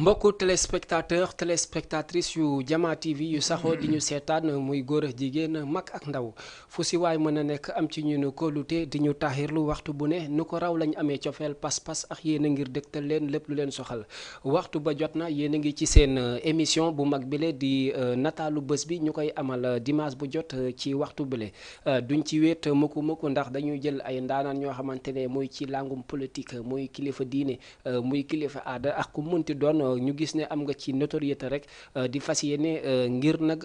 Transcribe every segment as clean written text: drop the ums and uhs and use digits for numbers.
mbokku téléspectatrice yu Jama TV yu saxoo di ñu seetaan muy góor ak jigéen mag ak ndaw fu si waay mën a nekk am ci ñu kóolute di ñu taaxirlu waxtu bu ne nu ko raw lañ amee cofeel pas-pas ak yéen a ngir dëgtal leen lépp lu leen soxal waxtu ba jot na yéen a ngi ci seen émission bu mag bile di nataalu bés bi ñu koy amal dimanche bu jot ci waxtu bile duñ ci wéet mukk ndax dañuy jël ay ndaanaan ñoo xamante ne muy ci langum politique muy kilifa diine muy kilifa aada ak ku munti doon ñu gis ne am nga ci notoriété rek di fas yéene ngir nag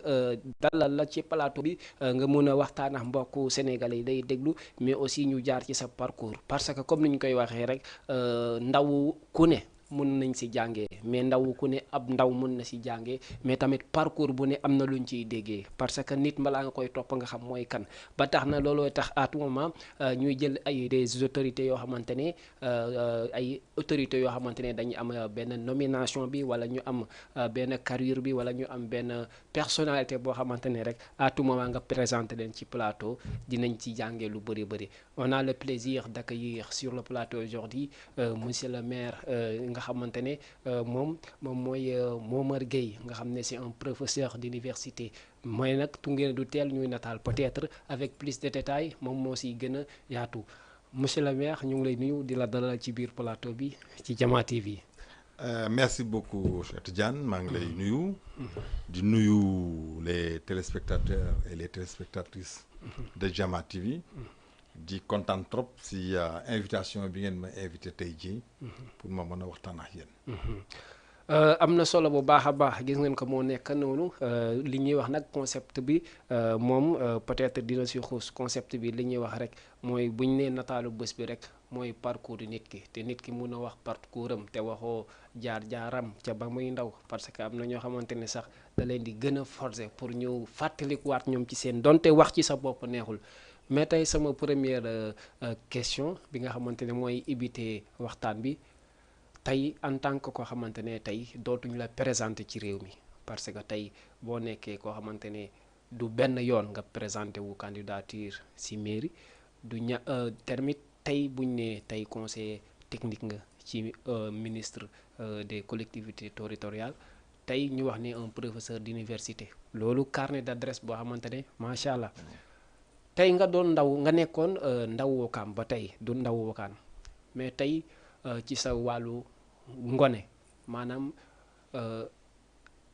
dalal la ci plateau bi nga mun a waxtaan ak mbokku sénégalais yi day déglu mais aussi ñu jaar ci sa parcours parce que comme ni ñu koy waxee rek ndaw ku ne mun nañ si jàngee mais ndaw ku ne ab ndaw mun na si jàngee mais tamit parcours bu ne am na luñ ciy déggee parce que nit balaa nga koy topp nga xam mooy kan ba tax na looloo tax à tout moment ñuy jël ay des autorités yoo xamante ne ay autorités yoo xamante ne dañu am benn nomination bi wala ñu am benn carrière bi wala ñu am benn personnalité boo xamante ne rek à tout moment nga présenter leen ci plateau dinañ ci jàngee lu bëri. On a le plaisir d'accueillir sur le plateau aujourd'hui monsieur le maire nga xamante ne moom mooy Momar Gueye nga xam ne c'est un professeur d'université mooy nag tungeen du teel ñuy nataal peut-être avec plus de détails moom moo siy gën a yaatu monsieur le maire ñu ngi lay nuyu di la dalal ci biir plateau bi ci Jama TV. Merci beaucoup Cheikh Tidiane maa ngi lay nuyu di nuyu les téléspectateurs et les téléspectatrices de Jama TV di kontaan trop si invitation bi ngeen ma invité tey jii pour ma mën a waxtaan ak yéen. am na solo bu baax a baax gis ngeen ko moo nekk noonu li ñuy wax nag concept bi moom peut-être dina si xuus concept bi li ñuy wax rek mooy buñ nee nataalu bés bi rek mooy parcours nit ki te nit ki mun a wax parcours am te waxoo jaar-jaaram ca ba muy ndaw parce que am na ñoo xamante ne sax da leen di gën a forcer pour ñu fàttalikuwaat ñoom ci seen donte wax ci sa bopp neexul. mais tey sama première question bi nga xamante ne mooy ibité waxtaan bi tey en tant que koo xamante ne tey dootuñu la présenter ci réew mi parce que tey boo nekkee koo xamante ne du benn yoon nga présenter wu candidature ci mairie du tamit tey buñ ne tey conseiller technique nga ci ministre des collectivités territoriales tey ñu wax ne un professeur d'université loolu carnet d'adresse boo xamante ne macha allah. tey nga doon ndaw nga nekkoon ndaw Wakaam ba tey du ndaw Wakaam mais tey ci sa wàllu ngone maanaam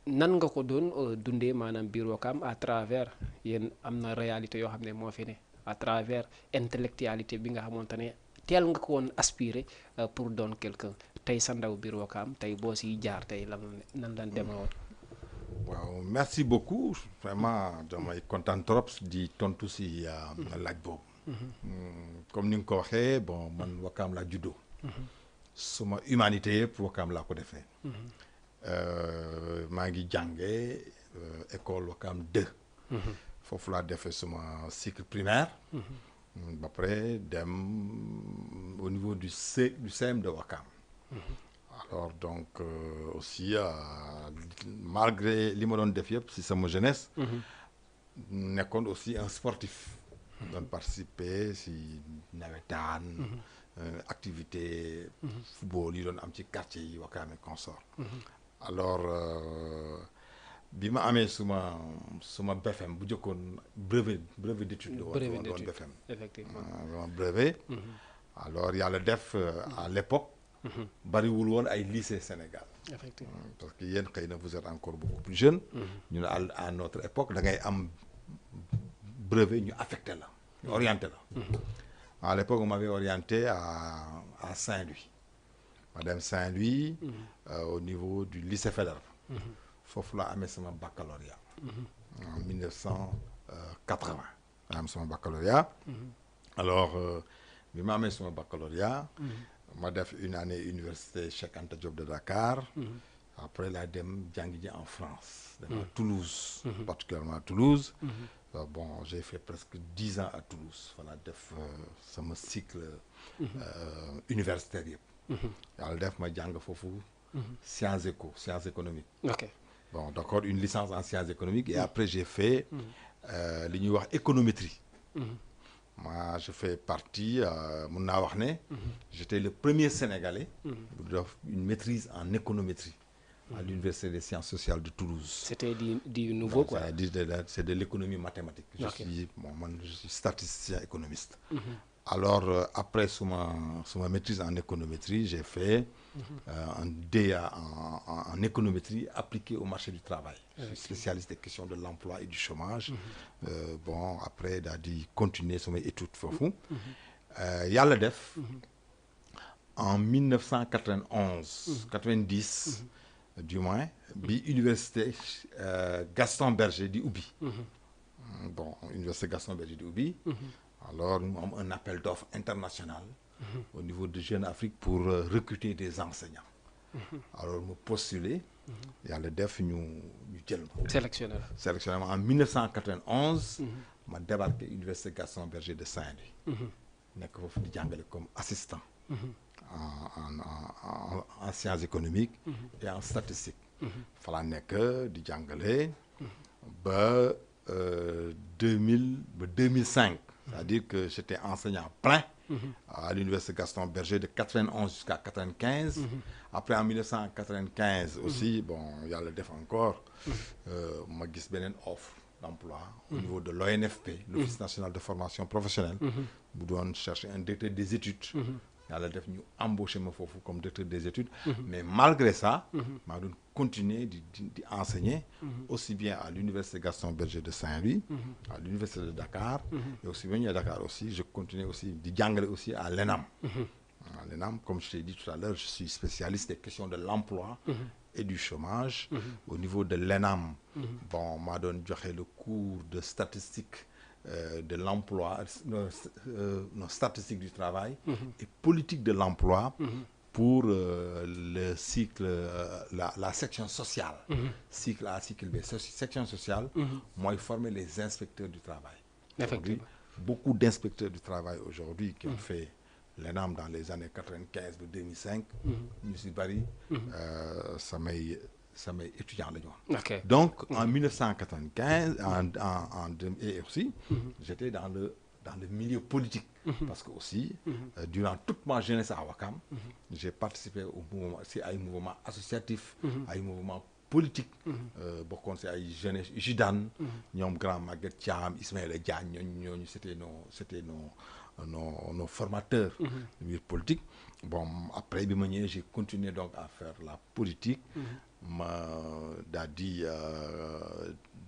nan nga ko doon dundee maanaam biir Wakaam à travers yéen am na réalité yoo xam ne moo fi ne à travers intellectualité bi nga xamante ne teel nga ko woon aspirer pour doon quelqu'un tey sa ndaw biir Wakaam tey boo siy jaar tey nan lan demee woon. waaw merci beaucoup vraiment damay kontaan trop di tontu si laaj boobu. comme ni nga ko waxee bon man Wakaam laa juddoo. suma humanité yëpp Wakaam laa ko defee. maa ngi jàngee école Wakaam 2. foofu laa defee suma cycle primaire. ba pare dem au niveau du CEM de Wakaam. alors donc aussi malgré li ma doon def yëpp si sama jeunesse nekkoon aussi un sportif doon participer si nawetaan activité football yi doon am ci quartier yi Wakaam et consort alors bi ma amee suma BFM bu jëkkoon brevet d'études la doon BFM effectivement brevet alors yàlla def à l'époque bariwul woon ay lycée Sénégal. Effectivement. Parce que yéen xëy na vous êtes encore beaucoup plus jeune. ñu ne à notre époque da ngay am brevet ñu affecté la ñu orienté la. à l'époque on m'avait orienté à Saint-Louis. ma dem Saint-Louis. au niveau du lycée Faidherbe. foofu laa amee sama baccalauréat. en 1980 laa am sama baccalauréat. alors bi ma amee sama baccalauréat. ma def une année université Cheikh Anta Diop de Dakar. après laa dem jàngi ji en France. dem à Toulouse. particulièrement à Toulouse. bon j'ai fait presque 10 ans à Toulouse voilà def sama cycle universitaire yëpp. yàlla def ma jàng foofu. sciences économiques. ok bon d'accord une licence en sciences économiques et après j'ai fait li ñuy wax économétrie. moi je fais partie mun naa wax ne. j'étais le premier Sénégalais. bu def une maîtrise en économétrie à l'Université des sciences sociales de Toulouse. C'était du nouveau, quoi. C'est de l'économie mathématique. Je suis statisticien économiste. Mhm. Alors, après suma maîtrise en économétrie, j'ai fait un DEA en économétrie appliquée au marché du travail. Je suis spécialiste des questions de l'emploi et du chômage. Bon, après, j'ai continué sur mes études foofu. Yàlla def en 1991, 90, du moins, bi université Gaston Berger di ubbi. Bon, université Gaston Berger di ubbi. Alors, nous avons un appel d'offres international au niveau de Jeune Afrique pour recruter des enseignants. Alors, nous postulé, il y a le DEF, nous sélectionneur. En 1991, je débarqué à l'Université Gaston Berger de Saint-Louis. Je suis comme assistant en sciences économiques et en statistiques. Il fallait que je suis 2005. C'est-à-dire que j'étais enseignant plein à l'Université Gaston Berger de 91 jusqu'à 95. Après, en 1995 aussi, bon, il y a le DEF encore, m'a eu une offre d'emploi au niveau de l'ONFP, l'Office national de formation professionnelle. Vous devez chercher un directeur des études. Il y a le DEF nous embauché comme directeur des études. Mais malgré ça, m'a continué d'enseigner aussi bien à l'Université Gaston Berger de Saint-Louis, à l'Université de Dakar, et aussi bien à Dakar aussi. Je continue aussi d'enseigner aussi à l'ENAM. À l'ENAM, comme je t'ai dit tout à l'heure, je suis spécialiste des questions de l'emploi et du chômage. Au niveau de l'ENAM, bon, m'a donné le cours de statistique de l'emploi, statistiques du travail et politique de l'emploi pour le cycle, la section sociale. Cycle A, cycle B. Section sociale, moi, il formais les inspecteurs du travail. Effectivement. Beaucoup d'inspecteurs du travail aujourd'hui qui ont fait l'ENAM dans les années 95 ou 2005, nous sommes bari, ça m'est étudiant. Okay. Donc, en 1995, et aussi, j'étais dans le milieu politique. Parce que aussi, durant toute ma jeunesse à Ouakam, j'ai participé à un mouvement associatif, à un mouvement politique. Beaucoup c'est à jeunesse Jidan, Nyom Grand Maguette Thiam, Ismaël Diagne, c'était nos formateurs de milieu politique. Bon, après, j'ai continué donc à faire la politique. Dadi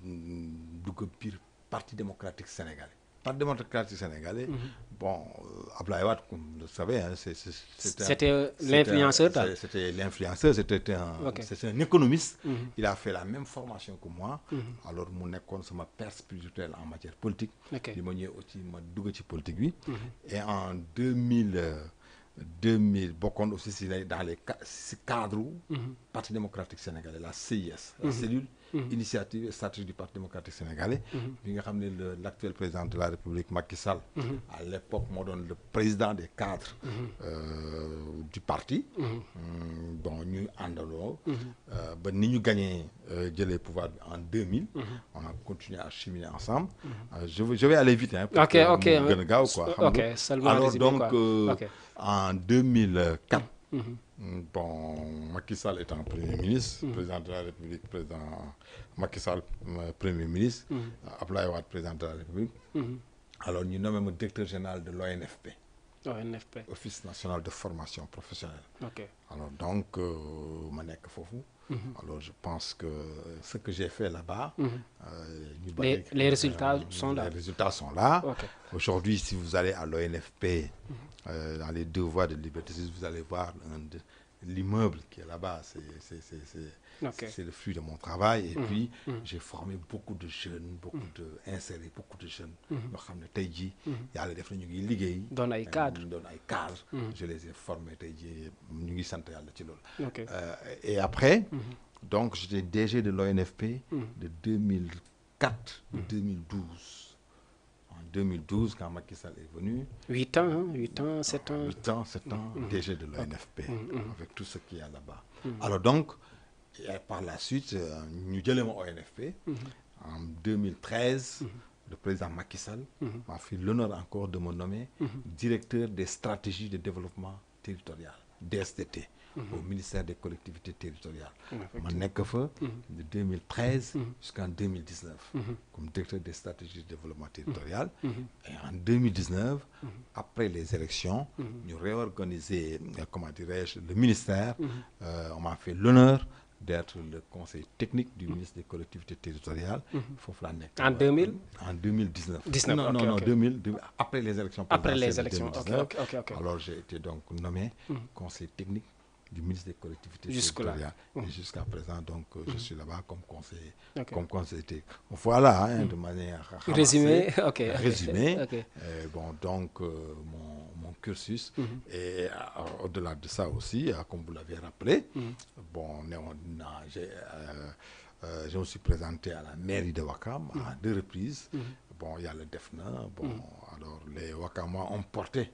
du Parti démocratique sénégalais. Parti démocratique sénégalais, bon, Abdoulaye Wade, comme vous le savez, hein, c'était l'influenceur. C'était l'influenceur, c'était un économiste. Il a fait la même formation que moi. Alors, mon école, c'est ma père spirituelle en matière politique. Il m'a aussi politique. Et en 2000, beaucoup aussi dans les cadres Parti démocratique sénégalais, la CIS, la cellule initiative et stratégie du Parti démocratique sénégalais. L'actuel président de la République, Macky Sall, à l'époque, moi, le président des cadres du parti. Bon, nous andalons, nous gagné les pouvoirs en 2000. On a continué à cheminer ensemble. Je vais aller vite. Hein, ok. Alors, donc, en 2004, bon, Macky Sall étant Premier ministre, président de la République, président Macky Sall, Premier ministre, Abdoulaye Wade, président de la République. Alors, nous nommons directeur général de l'ONFP. Office national de formation professionnelle. Alors, donc, alors, je pense que ce que j'ai fait là-bas, les résultats sont là. Les résultats sont là. Aujourd'hui, si vous allez à l'ONFP, dans les deux voies de liberté, vous allez voir l'immeuble qui est là-bas. C'est le fruit de mon travail. Et puis, j'ai formé beaucoup de jeunes, inséré beaucoup de jeunes. Dans les cadres. Je les ai formés. Et après, donc, j'étais DG de l'ONFP de 2004 à 2012. En 2012, quand Macky Sall est venu. 8 ans, 7 ans. 8 ans, 7 ans, DG de l'ONFP, avec tout ce qu'il y a là-bas. Alors donc, et par la suite, nous avons ONFP. En 2013, le président Macky Sall m'a fait l'honneur encore de me nommer directeur des stratégies de développement territorial. DSTT au ministère des collectivités territoriales ma nekk fa de 2013 jusqu'en 2019 comme directeur des stratégies de développement territorial et en 2019 après les élections ñu réorganiser comment dirais-je le ministère on m'a fait l'honneur d'être le conseil technique du ministre des collectivités territoriales foofu laa nekk en 2000 en 2019 19 non 2000 après les élections après les présidentielles de élections 2019 ok. alors j'ai été donc nommé conseiller technique du ministre des collectivités territoriales et jusqu'à présent donc je suis là-bas comme conseiller technique voilà de manière résumé bon donc mon cursus et au-delà de ça aussi comme vous l'avez rappelé bon je me suis présenté à la mairie de Ouakam à 2 reprises bon yàlla def na bon alors les Ouakamois ont porté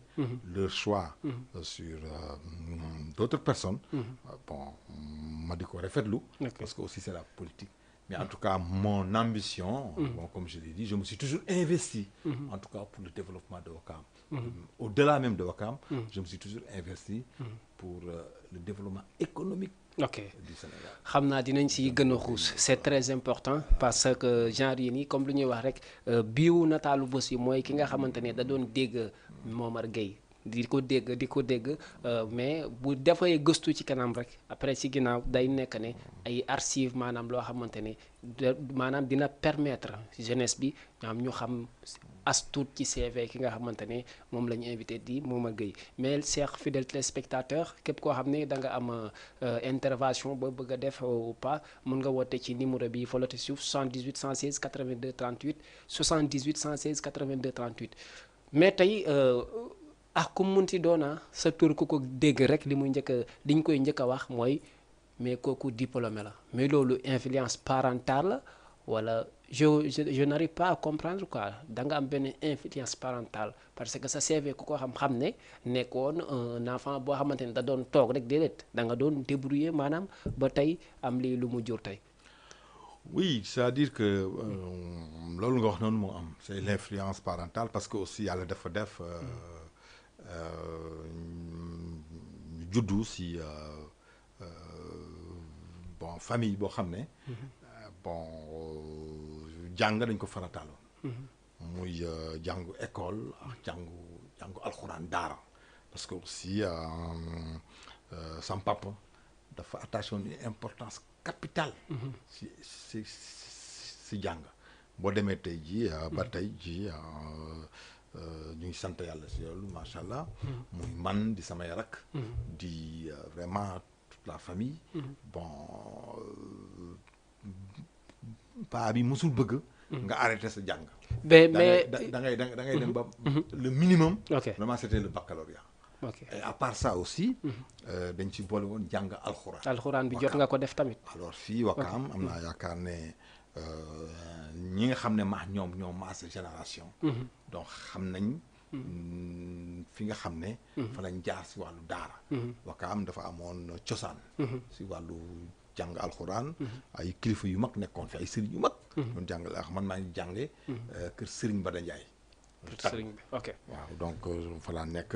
leur choix sur d'autres personnes bon ma di ko rafetlu parce que aussi c'est la politique mais en tout cas mon ambition bon comme je l'ai dit je me suis toujours investi en tout cas pour le développement de Ouakam au-delà même de Ouakam je me suis toujours investi pour le développement économique du Sénégal xam naa dinañ si gën a xuus c'est très important parce que genre yi nii comme lu ñuy wax rek biiwu nataalu bés yi mooy ki nga xamante ne da doon dégg Momar Gueye di ko dégg mais bu dafay gëstu ci kanam rek après ci ginnaaw day nekk ne ay archives maanaam loo xamante ne maanaam dina permettre jeunesse bi ñu xam as tuut ci CV ki nga xamante ne moom la ñu invité di Momar Gueye mais chers fidèles téléspectateurs képp koo xam ne da nga am intervention boo bëgg a def ou pas mun nga woote ci numéro bi folote suuf 78 116 82 38 78 116 82 38 mais tey ku munti doona sa tur ku ko dégg rek liñ koy njëkk a wax mooy mais kooku diplômé la mais loolu influence parentale la wala je n'arrive pas à comprendre quoi da nga am benn influence parentale parce que sa CV ku ko xam ne nekkoon un enfant boo xamante ne da doon toog rek déedéet da nga doon débrouiller maanaam ba tey am lii lu mu jur tey. Oui, c'est-à-dire que loolu nga wax noonu moo am c'est l'influence parentale parce que aussi yàlla dafa def juddu si bon famille boo xam ne bon jàng dañ ko farataaloon muy jàngu école ak jàngu alxuraan daara parce que aussi sam papa dafa attaché woon une importance capitale si jàng boo demee tey ji ba tey ji ñu ngi sant yàlla si loolu macha allah muy man di samay rak di vraiment toute la famille bon paa bi musul bëgg nga arrêté sa jàng mais da ngay dem ba le minimum vraiment c'était le baccalauréat et à part ça aussi dañ ci boole woon jàng alxuraan bi jot nga ko def tamit alors fii Ouakam am naa yaakaar ne ñi nga xam ne ñoo maase génération donc xam nañ fi nga xam ne fa lañ jaar si wàllu daara Ouakam dafa amoon cosaan si wàllu jàng alxuraan ay kilifa yu mag nekkoon fi ay sëriñ yu mag doon jàngale ak man maa ngi jànge kër Sëriñ Bada Ndiaye sëriñ bi ok waaw donc fa laa nekk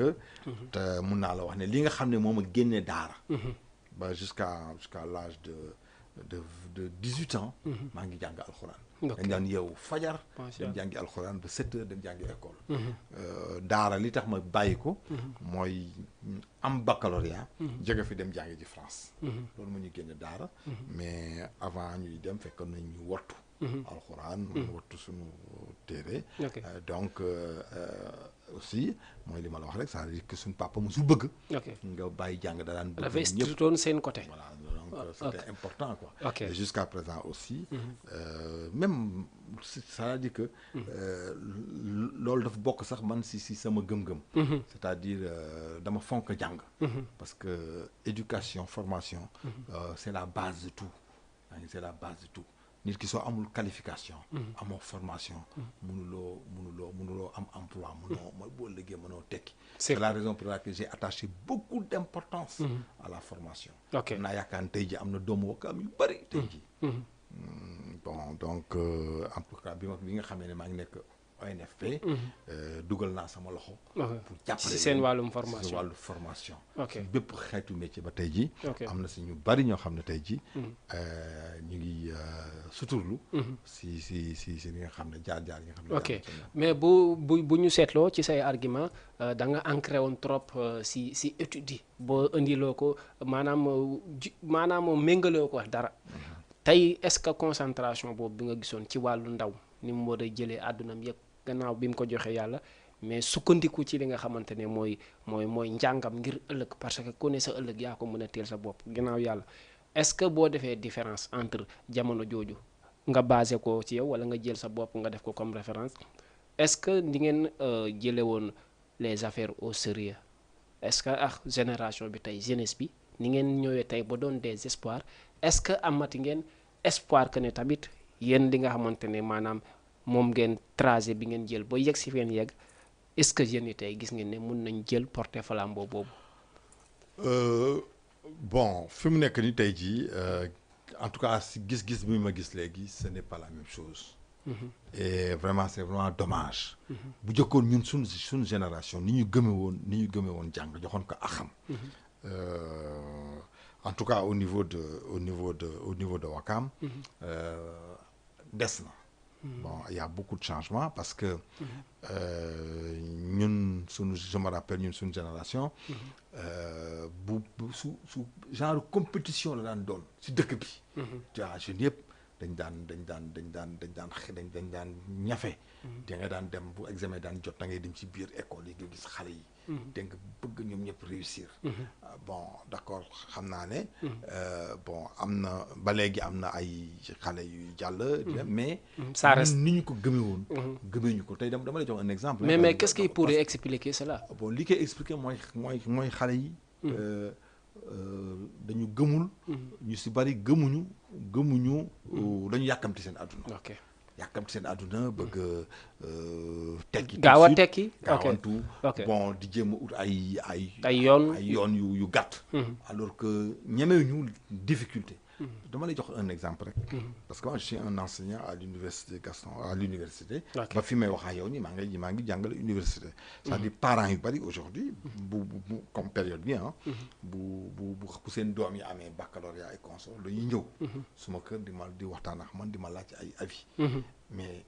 te mun naa la wax ne li nga xam ne moom a génne daara ba jusqu'à l'âge de 18 ans maa ngi jàng alxuraan dañ daan yeewu fajar dem jàngi alxuraan ba 7 heures dem jàngi école daara li tax ma bàyyi ko mooy am baccalauréat jóge fi dem jàngi ji France loolu mu ñu génne daara mais avant ñuy dem fekk nañ ñu wattu alxuraan wattu suñu téere donc aussi mooy li ma la wax rek c'est-à-dire que suñu papa musul bëgg nga bàyyi jàng da daan bëgg ñëpp doon seen côté voilà donc c'était important quoi et jusqu'à présent aussi même c'est-à-dire que loolu dafa bokk sax man si sama gëm-gëm c'est-à-dire dama fonk jàng parce que éducation formation c'est la base de tout c'est la base de tout nit ki soo amul qualification amoo formation mënuloo am emploi mooy boo liggéey mënoo tekki c'est la raison pour laquelle j'ai attaché beaucoup d'importance à la formation naa yaakaar tey ji am na doomu Ouakam yu bari tey ji bon donc en tout cas bi nga xamee ne maa ngi nekk ONFP dugal naa sama loxo pour jàppale ci seen wàllum formation ci wàllu formation ok bépp xeetu métier ba tey ji ok am na si ñu bari ñoo xam ne tey ji ñu ngi suturlu si li nga xam ne jaar-jaar yi nga xam ne ok mais bu ñu seetloo ci say argument da nga ancré woon trop si études yi boo indiloo ko maanaam méngaloo ko wax dara tey est-ce que concentration boobu bi nga gisoon ci wàllu ndaw ni mu war a jëlee àddunam yëpp gannaaw bi mu ko joxee yàlla mais sukkandiku ci li nga xamante ne mooy njàngam ngir ëllëg parce que ku ne sa ëllëg yaa ko mën a teel sa bopp gannaaw yàlla est-ce que boo defee différence entre jamono jooju nga basé ko ci yow wala nga jël sa bopp nga def ko comme référence est-ce que di ngeen jële woon les affaires au sérieux est-ce que génération bi tey jeunesse bi ni ngeen ñëwee tey ba doon des espoirs est-ce que amati ngeen espoir que ne tamit yéen li nga xamante ne maanaam moom ngeen tracé bi ngeen jël ba yegg si feen yegg est-ce que yéen ñi tey gis ngeen ne mun nañ jël porter flambeau boobu. Bon fi mu nekk ni tey jii en tout cas si gis-gis bi ma gis léegi ce n'est pas la même chose. Et vraiment c'est vraiment dommage. bu jëkkoon ñun suñ génération ni ñu gëme woon jàng joxoon ko axam. En tout cas au niveau de Ouakam des na. Bon il y a beaucoup de changements parce que ñun je me rappelle ñun suñu génération su genre compétition la daan doon si dëkk bi. tu vois jeunes yëpp dañ daan ñafe. da nga daan dem bu examen daan jot da ngay dem ci biir école yi nga gis xale yi. da nga bëgg ñoom ñëpp réussir. Bon d'accord xam naa ne. Bon am na ba léegi am na ay xale yu jàll. mais ça reste ni ñu ko gëmee woon. gëmee ñu ko tey dama lay jox un exemple. mais qu'est-ce qui pourrait expliquer cela. Bon li koy expliquer mooy xale yi. dañu gëmul. ñu si bari gëmuñu dañu yàkkamti seen àdduna. ok yàkkamti seen àdduna bëgg tekki. gaaw a tekki gaawantu bon di jéem a ut ay yoon yu gàtt. alors que ñemewuñu difficulté. dama lay jox un exemple rek. parce que moi je suis un enseignant à l'université ba fi may wax ak yow nii maa ngi jàngale université. c'est-à-dire parents yu bari aujourd'hui bu comme période bi bu seen doom yi amee baccalauréat et consort dañuy ñëw. suma kër di waxtaan ak man di ma laaj ay avis. mais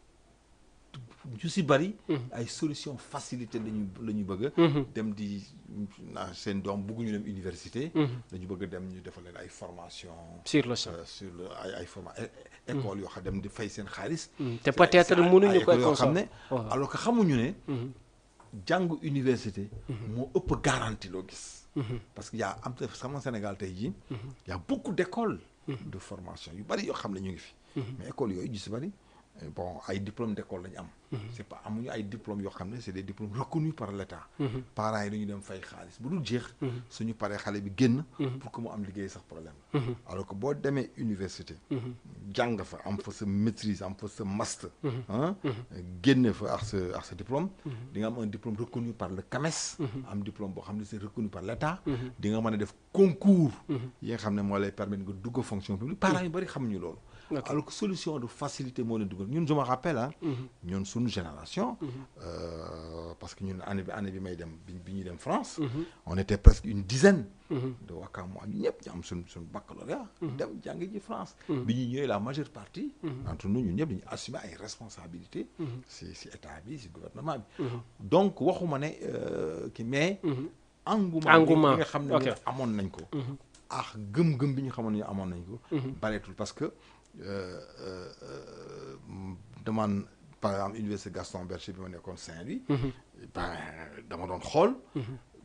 ñu si bari. ay solution facilité lañu bëgg. dem di seen doom bëgguñu dem université. dañu bëgg dem ñu defal leen ay formation sur le champ ay formation école yoo xam dem di fay seen xaalis. te peut-être mënuñu koy yoo xam ne alors que xamuñu ne. jàngu université. moo ëpp garantie loo gis. parce que sama Sénégal tey jii. y a beaucoup d'écoles. de formation yu bari yoo xam ne ñu ngi fi. mais écoles yooyu ñu si bari. Bon ay diplôme d'école lañu am. c'est pas amuñu ay diplômes yoo xam ne c'est des diplômes reconnus par l'État. Parents yi dañu dem fay xaalis bu dul jeex. suñu paree xale bi génn. pour que mu am liggéey sax problème. alors que boo demee université. jàng fa am fa sa maîtrise am fa sa master. génne fa ak sa diplôme. di nga am un diplôme reconnu par le CAMES. am diplôme boo xam ne c'est reconnu par l'État. di nga mën a def concours. yi nga xam ne moo lay permettre nga dugg fonction publique parents yu bari xamuñu loolu. alors que solution de facilité moo leen dugal ñun je me rappelle ñun suñu génération. parce que ñun année bi may dem bi ñuy dem France. on était presque une dizaine. de Ouakam ñu ñëpp ñu am suñu baccalauréat. dem jàngi ji France. bi ñuy ñëwee la majeure partie. entre nous ñun ñëpp dañu assumer ay responsabilités. si état bi si gouvernement bi. donc waxuma ne mais. engouement bi nga xam ne amoon nañ ko. gëm-gëm bi ñu xamoon ne amoon nañ ko. bareetul parce que. Demande par exemple université Gaston Berger bi ma nekkoon Saint-Louis. dama doon xool.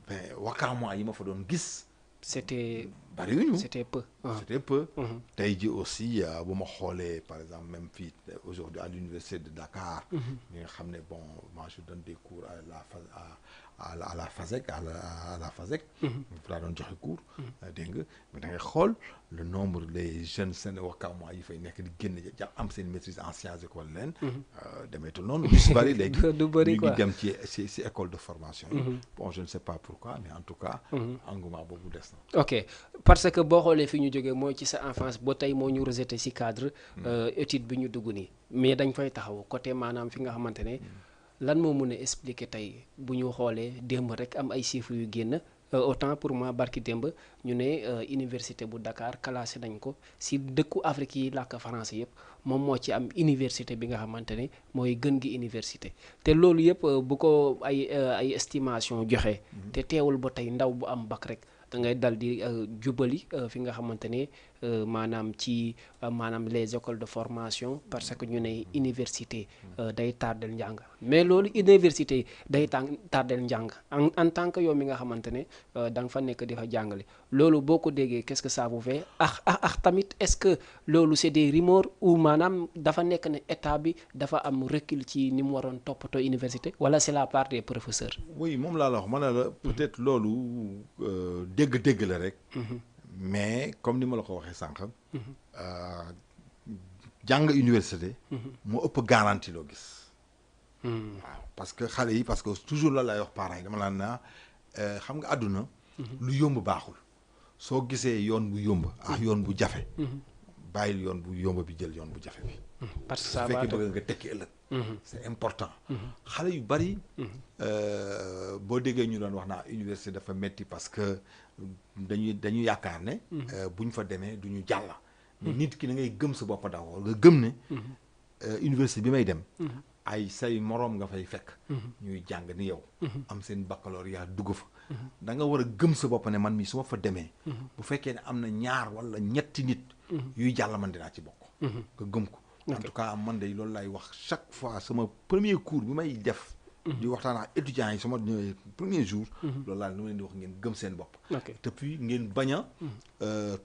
mais Ouakam yi ma fa doon gis. c'était bariwuñu c'était peu. tey ji aussi bu ma xoolee par exemple même fii aujourd'hui à l'université de Dakar. ñi nga xam ne bon moi je donne des cours à la FASEG à la FASEG. daa doon joxe cours. dégg nga mais da ngay xool le nombre les jeunes seen Ouakam yi fay nekk di génn am seen maîtrise en sciences école leen. demeetul noonu lu si bari léegi. du bari quoi ñu ngi dem ci école de formation yi. bon je ne sais pas pourquoi mais en tout cas. engouement boobu des na. ok parce que boo xoolee fi ñu jógee mooy ci sa enfance ba tey moo ñu rejeté ci cadre. étude bi ñu dugg nii mais dañ fay taxaw côté maanaam fi nga xamante ne. lan moo mun a expliquer tey bu ñu xoolee démb rek am ay chiffres yu génn autant pour moi barki démb ñu ne université bu Dakar classé nañ ko si dëkku Afrique yi làkk français yëpp moom moo ci am université bi nga xamante ne mooy gën gi université te loolu yëpp bu ko ay estimation joxe te teewul ba tey ndaw bu am bac rek da ngay dal di jubali fi nga xamante ne maanaam ci maanaam les écoles de formation parce que ñu ne université day tardel njàng mais loolu université day tardel njàng en tant que yow mi nga xamante ne da nga fa nekk di fa jàngale loolu boo ko déggee qu'est-ce que ça vous fait tamit est-ce que loolu c'est des rumeurs ou maanaam dafa nekk ne état bi dafa am recul ci ni mu waroon toppatoo université wala c'est la part des professeurs. oui moom laa la wax ma ne la peut-être loolu dégg-dégg la rek. mais comme ni ma la ko waxee sànq. jàng université. moo ëpp garantie loo gis. waaw parce que xale yi parce que toujours la lay wax parents yi dama la naa xam nga àdduna. lu yomb baaxul. soo gisee yoon bu yomb ak yoon bu jafe. bàyyil yoon bu yomb bi jël yoon bu jafe bi. parce que ça su fekkee bëgg nga tekki ëllëg. c'est important. xale yu bari. boo déggee ñu doon wax naa université dafa metti parce que dañu yaakaar ne. bu ñu fa demee du ñu jàll. mais nit ki da ngay gëm sa bopp d'abord nga gëm ne. université bi may dem. ay say moroom nga fay fekk. ñuy jàng ni yow. am seen baccalauréat dugg fa. da nga war a gëm sa bopp ne man mii su ma fa demee. bu fekkee ne am na ñaar wala ñetti nit. yuy jàll man dinaa ci bokk. nga gëm ko. en tout cas man de loolu lay wax chaque fois sama premier cours bi may def. di waxtaan ak étudiants yi sama premier jour. loolu laa nu ma leen di wax ngeen gëm seen bopp. te puis ngeen bañ a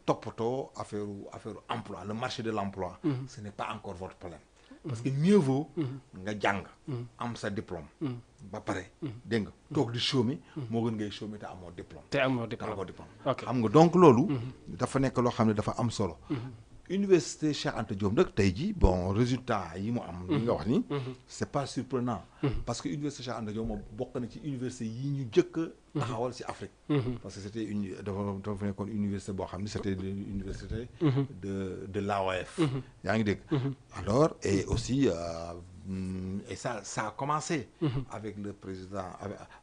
toppatoo affaire emploi le marché de l'emploi. ce n'est pas encore votre problème. parce que mieux vaut nga jàng. am sa diplôme. ba pare dégg nga toog di chômer. moo gën ngay chômer te amoo diplôme. te amoo diplôme xam nga donc loolu. dafa nekk loo xam ne dafa am solo. Université Cheikh Anta Diop nag tey jii bon résultat yi mu am. li nga wax ni. c'est pas surprenant. parce que Université Cheikh Anta Diop moom bokk na ci université yi ñu jëkk a taxawal ci Afrique. parce que c'était dafa nekkoon université boo xam ne c'était l'université de l'AOF. yaa ngi dégg. alors et aussi et ça a commencé. avec le président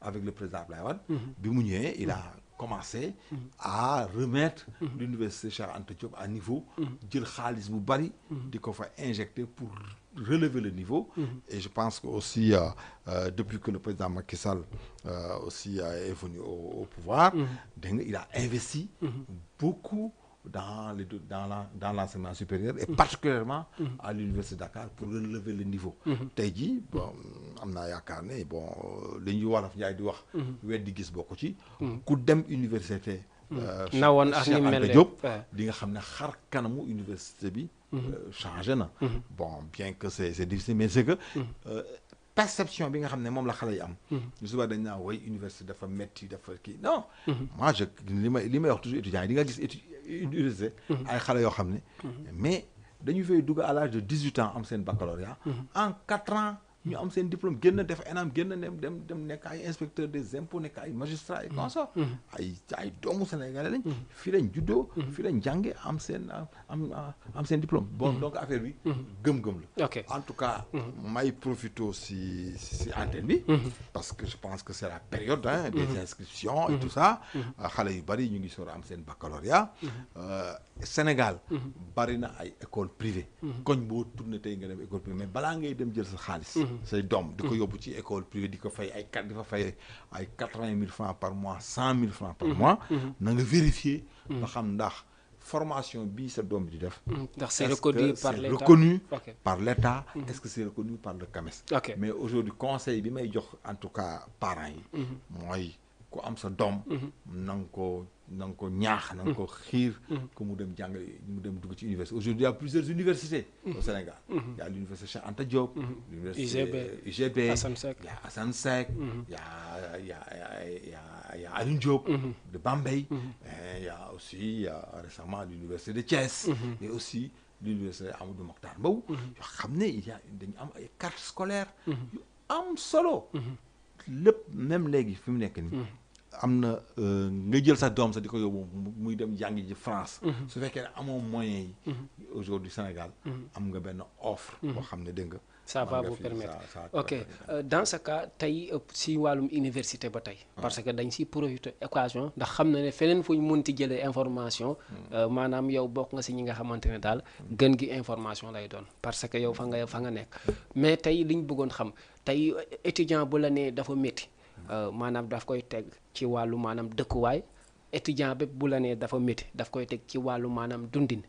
Abdoulaye Wade. bi mu ñëwee il a commencé à remettre l'université Cheikh Anta Diop à niveau, jël xaalis bu bari di ko fa injecter pour relever le niveau. Et je pense que aussi depuis que le président Macky Sall aussi est venu au pouvoir, il a investi beaucoup dans l'enseignement supérieur et particulièrement à l'université de Dakar pour relever le niveau. tey jii bon am naa yaakaar ne bon li ñuy wolof Njaay di wax weddi gis bokku ci ku dem université nawoon ak ni mel Diop di nga xam ne xar kanamu université bi changé na. bon bien que c'est difficile mais c'est que perception bi nga xam ne moom la xale yi am. ñu suba dañ naa way université dafa metti dafa kii non. moi li may wax toujours étudiants yi di nga gis université. ay xale yoo xam ne. mais dañu fay dugg à l'âge de 18 ans am seen baccalauréat. en 4 ans ñu am seen diplôme génn def ENAM génn dem nekk ay inspecteur des impôts nekk ay magistrat et comme ça. ay doomu sénégalais lañ. fii lañ juddoo. fii lañ jànge am seen diplôme. bon donc affaire bi. gëm-gëm la. en tout cas. may profito si antenne bi. parce que je pense que c'est la période des inscriptions et tout ça. xale yu bari ñu ngi soor a am seen baccalauréat. Sénégal. bari na ay école privée. koñ boo tourné tey nga dem école privée mais balaa ngay dem jël sa xaalis. say doom di ko yóbbu ci école privée di ko fay ay 80 000 francs par mois 100 000 francs par mois. na nga vérifier. ba xam ndax formation bii sa doom di def. ndax c'est reconnu par l'État. Est-ce que c'est reconnu par le CAMES. mais aujourd'hui conseil bi may jox en tout cas parents yi. mooy ku am sa doom. na nga ko ñaax na nga ko xiir que mu dem jàng mu dem dugg ci université. Aujourd'hui il y a plusieurs universités au Sénégal. Il y a l'université Cheikh Anta Diop, l'université UGB, il y a Assane Seck, il y a Alioune Diop de Bambey, il y a aussi récemment l'université de Thiès et aussi l'université Amadou Mahtar Mbow yoo xam ne dañu am ay cartes scolaires yu am solo lépp même léegi fi mu nekk nii am na nga jël sa doom sax di ko yóbbu muy dem jàngi ji France. su fekkee ne amoo moyens yi. aujourd'hui Sénégal am nga benn offre. boo xam ne dégg nga ça va vous permettre ok dans ce cas tey si wàllum université ba tey parce que dañ si profiter occasion ndax xam na ne feneen fu ñu munti jëlee information maanaam yow bokk nga si ñi nga xamante ne daal gën gi information lay doon parce que yow fa nga nekk mais tey liñ bëggoon xam tey étudiant bu la nee dafa métti maanaam daf koy teg ci wàllu maanaam dëkkuwaay étudiant bépp bu la nee dafa métti daf koy teg ci wàllu maanaam dundin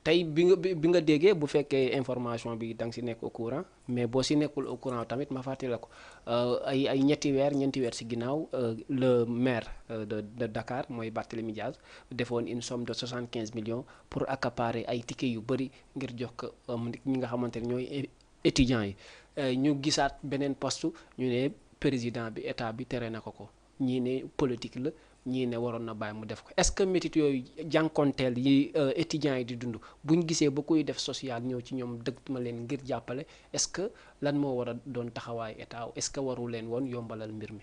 tey bi nga déggee bu fekkee information bi da nga si nekk au courant mais boo si nekkul au courant tamit ma fàttali la ko ay ñeenti weer si ginnaaw le maire de Dakar mooy Barthélémy Diaz defoon une somme de 75 millions pour accaparer ay tickets yu bëri ngir jox ko ñi nga xamante ne ñooy étudiants yi ñu gisaat beneen poste ñu ne président bi état bi tere na ko ñii ne politique la ñii ne waroon na bàyyi mu def ko est-ce que métit yooyu jànkonteel yi étudiants yi di dund buñ gisee ba kuy def social ñëw ci ñoom dëgg ma leen ngir jàppale est-ce que lan moo war a doon taxawaay état est-ce que waru leen woon yombalal mbir mi.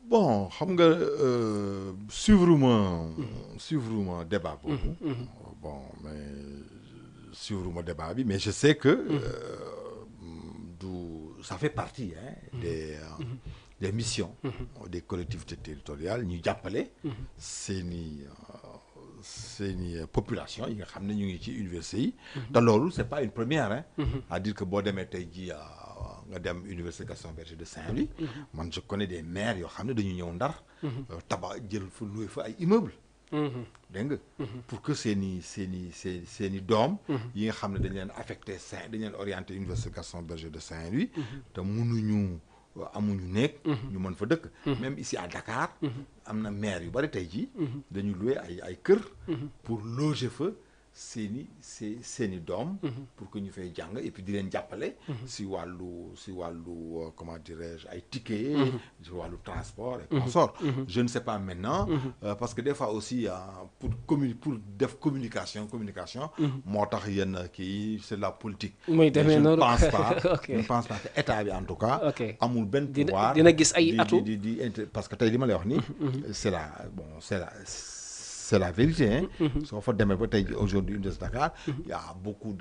bon xam nga suivre ma débat boobu. bon mais suivre ma débat bi mais je sais que ça fait partie des missions des collectivités territoriales ñu jàppale seeni population yi nga xam ne ñu ngi ci université yi te loolu c'est pas une première à dire que boo demee tey ji nga dem université Gaston Berger de Saint-Louis man je connais des maires yoo xam ne dañu ñëw Ndar tabax jël fa loué fa ay immeubles dégg nga pour que seeni doom yi nga xam ne dañ leen affecté dañ leen orienté université Gaston Berger de Saint-Louis te amuñu nekk ñu mën fa dëkk même ici à Dakar am na maire yu bari tey jii dañu loué ay kër pour loger fa seeni doom pour que ñu fay jàng et puis di leen jàppale si wàllu comment dirais-je ay tickets si wàllu transport et consort je ne sais pas maintenant parce que des fois aussi pour def communication moo tax yenn kii c'est de la politique muy demee noonu je ne pense pas que état bi en tout cas amul benn pouvoir dina gis ay atu parce que tey li ma lay wax ni c'est la vérité soo fa demee ba tey aujourd'hui université Dakar il y a beaucoup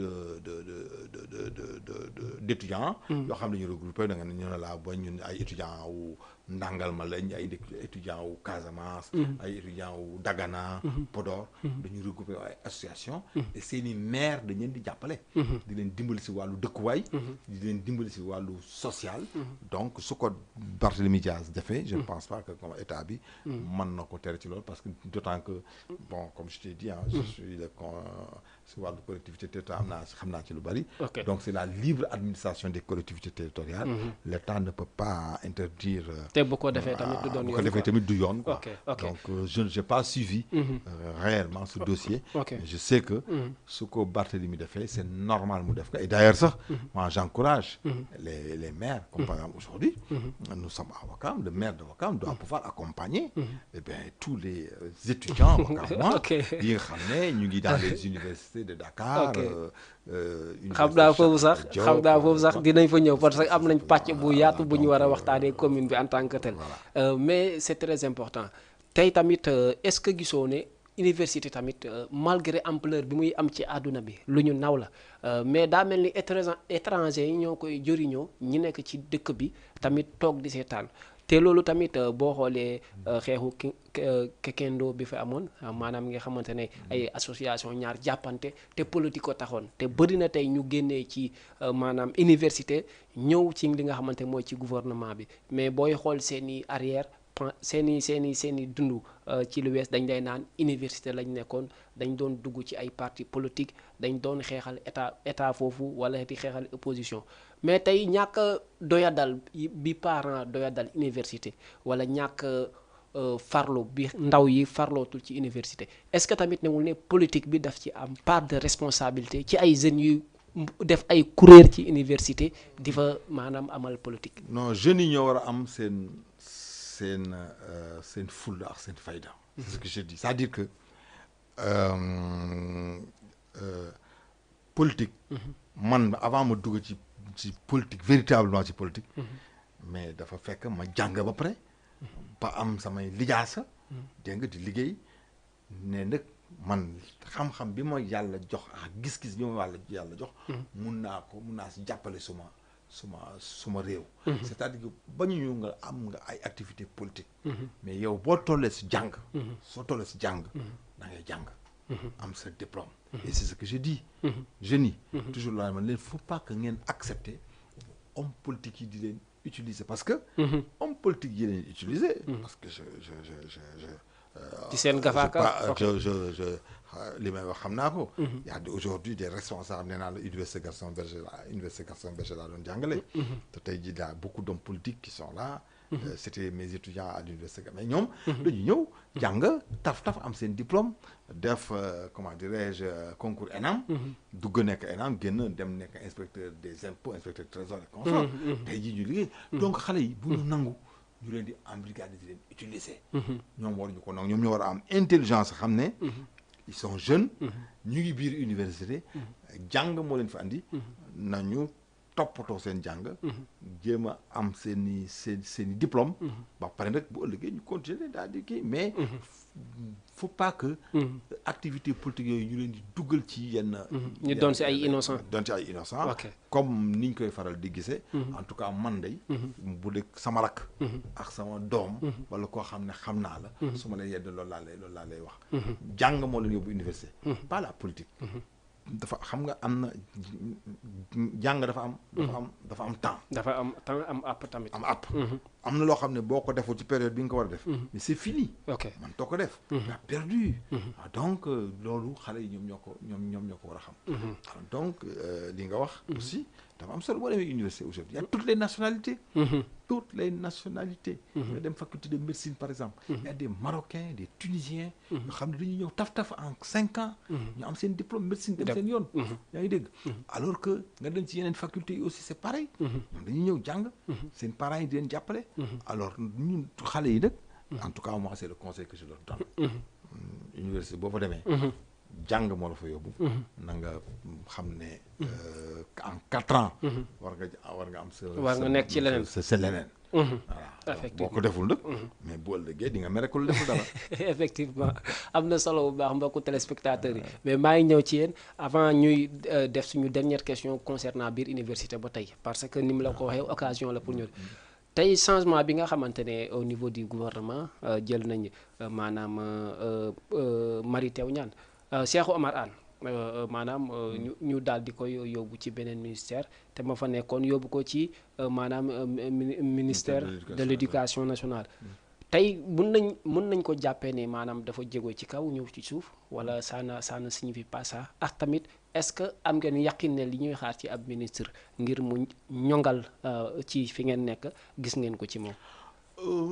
d'étudiants yoo xam ne ñu regroupé da nga ne ñu ne laa ba ñun ay étudiants wu Ndangalma lañ ay étudiants wu Casamance ay étudiants wu Dagana Podor dañu regroupé ay association et seeni maire dañ leen di jàppale di leen dimbali si wàllu dëkkuwaay di leen dimbali si wàllu social donc su ko Barthélémy Diaz defee je ne pense pas que comme état bi mën na ko tere ci loolu parce que d'autant que bon comme je t'ai dit je suis si wàllu collectivité territoriale xam naa ci lu bari donc c'est la libre administration des collectivités territoriales l'État ne peut pas interdire te bu ko defee tamit du yoon quoi donc je n'ai pas suivi réellement ce dossier je sais que su ko Barthélémy defee c'est normal mu def ko et d'ailleurs sax moi j'encourage les maires comme par exemple aujourd'hui nous sommes à Ouakam le maire de Ouakam doit pouvoir accompagner tous les étudiants wakamois yi nga xam ne ñu ngi dans les universités de Dakar xam naa foofu sax dinañ fa ñëw parce que am nañ pàcc bu yaatu bu ñu war a waxtaanee commune bi en tant que tel mais c'est très important tey tamit est-ce que gisoo ne université tamit malgré ampleur bi muy am ci àdduna bi lu ñu naw la mais daa mel ni étranger yi ñoo koy jëriñoo ñi nekk ci dëkk bi tamit toog di seetaan te loolu tamit boo xoolee xeexu Kekendo bi fi amoon maanaam nga xamante ne ay association ñaar jàppante te politique ko taxoon te bëri na tey ñu génnee ci maanaam université ñëw ci li nga xamante mooy ci gouvernement bi mais booy xool seeni arrière seeni dund ci lu wees dañ lay naan université lañ nekkoon dañ doon dugg ci ay parti politique dañ doon xeexal état foofu wala di xeexal opposition mais tey ñàkk doyadal bi parent doyadal université wala ñàkk farlu bi ndaw yi farlootul ci université est-ce que tamit newul ne politique bi daf ci am part de responsabilité ci ay jeunes yu def ay kuréel ci université di fa maanaam amal politique. non jeunes yi ñoo war a am seen fulla ak seen fayda. c'est ce que je dis c'est-à-dire que politique. man avant ma dugg ci politique véritablement ci politique. mais dafa fekk ma jàng ba pare. ba am samay lijaasa. dégg nga di liggéey ne nag man xam-xam bi ma yàlla jox ak gis-gis bi ma yàlla jox mun naa si jàppale suma réew. c'est-à-dire que bañuñu nga am nga ay activités politiques. mais yow boo tollee si jàng. soo tollee si jàng da ngay jàng. am sa diplôme. et c'est ce que je dis. jeunes yi. toujours là man leen faut pas que ngeen accepter homme politique yi di leen utiliser parce que. homme politique yi leen utiliser. parce que ci seen gafaaka li may wax xam naa ko. y a aujourd'hui des responsables nee naa la université Gaston Berger laa doon jàngale. te tey jii daa beaucoup d'hommes politiques qui sont là. C'était mes étudiants à l'université mais ñoom. dañu ñëw jàng taf am seen diplôme def comment dirais-je concours ENAM. dugg nekk ENAM génn dem nekk inspecteur des impôts inspecteur trésor et consort. tey jii ñu liggéey. donc xale yi bu ñu nangu. ñu leen di embrigader di leen utiliser. ñoom waruñu ko nag ñoom ñoo war a am intelligence xam ne. ils sont jeunes. ñu ngi biir université. jàng moo leen fi andi. nañu toppatoo seen jàng. jéem a am seen i diplôme. ba pare nag bu ëllëgee ñu continuer daal di kii mais. faut pas que. activité politique yooyu ñu leen di duggal ci yenn. ñu doon ci ay innocent. comme niñ koy faral di gisee. en tout cas man day. bu dee sama rakk. ak sama doom. wala koo xam ne xam naa la. su ma leen yedd loolu laa lay wax. jàng moo leen yóbbu université. pas la politique. dafa xam nga am na jàng dafa am temps. dafa am temps am app tamit. am app. am na loo xam ne boo ko deful ci période bi nga ko war a def. mais c'est fini. ok man too ko def. nga perdu. donc loolu xale yi ñoom ñoo ko war a xam. donc li nga wax. aussi dafa am solo boo demee université aujourd'hui il y a toutes les nationalités. toutes les nationalités. nga dem faculté de médecine par exemple. il y a des Marocains des Tunisiens. yoo xam ne dañuy ñëw taf en 5 ans. ñu am seen diplôme médecine dem seen yoon. yaa ngi dégg. alors que nga dem ci yeneen facultés yi aussi c'est pareil. ñoom dañuy ñëw jàng. seen parents yi di leen jàppale. alors ñun xale yi nag. en tout cas moi c'est le conseil que je leur donne. université boo fa demee. jàng moo la fa yóbbu. na nga xam ne en 4 ans. war nga am sa. war nga nekk ci leneen sa leneen. voilà boo ko deful nag. mais bu ëllëgee di nga mere ko lu deful dara. effectivement am na solo bu baax mbokku téléspectateurs yi mais maa ngi ñëw ci yéen avant ñuy def suñu dernière question concernant biir université ba tey parce que ni mu la ko waxee occasion la pour ñu. tey changement bi nga xamante ne au niveau du gouvernement jël nañ maanaam Mary Teuw Niane Cheikh Oumar Anne maanaam ñu daal di koy yóbbu ci beneen ministère te ma fa nekkoon yóbbu ko ci maanaam ministère de l'éducation nationale. tey mën nañ ko jàppee ne maanaam dafa jéego ci kaw ñëw ci suuf wala ça ne signifie pas ça ak tamit est-ce que am ngeen yaqin ne li ñuy xaar ci ab ministre ngir mu ñongal ci fi ngeen nekk gis ngeen ko ci moom.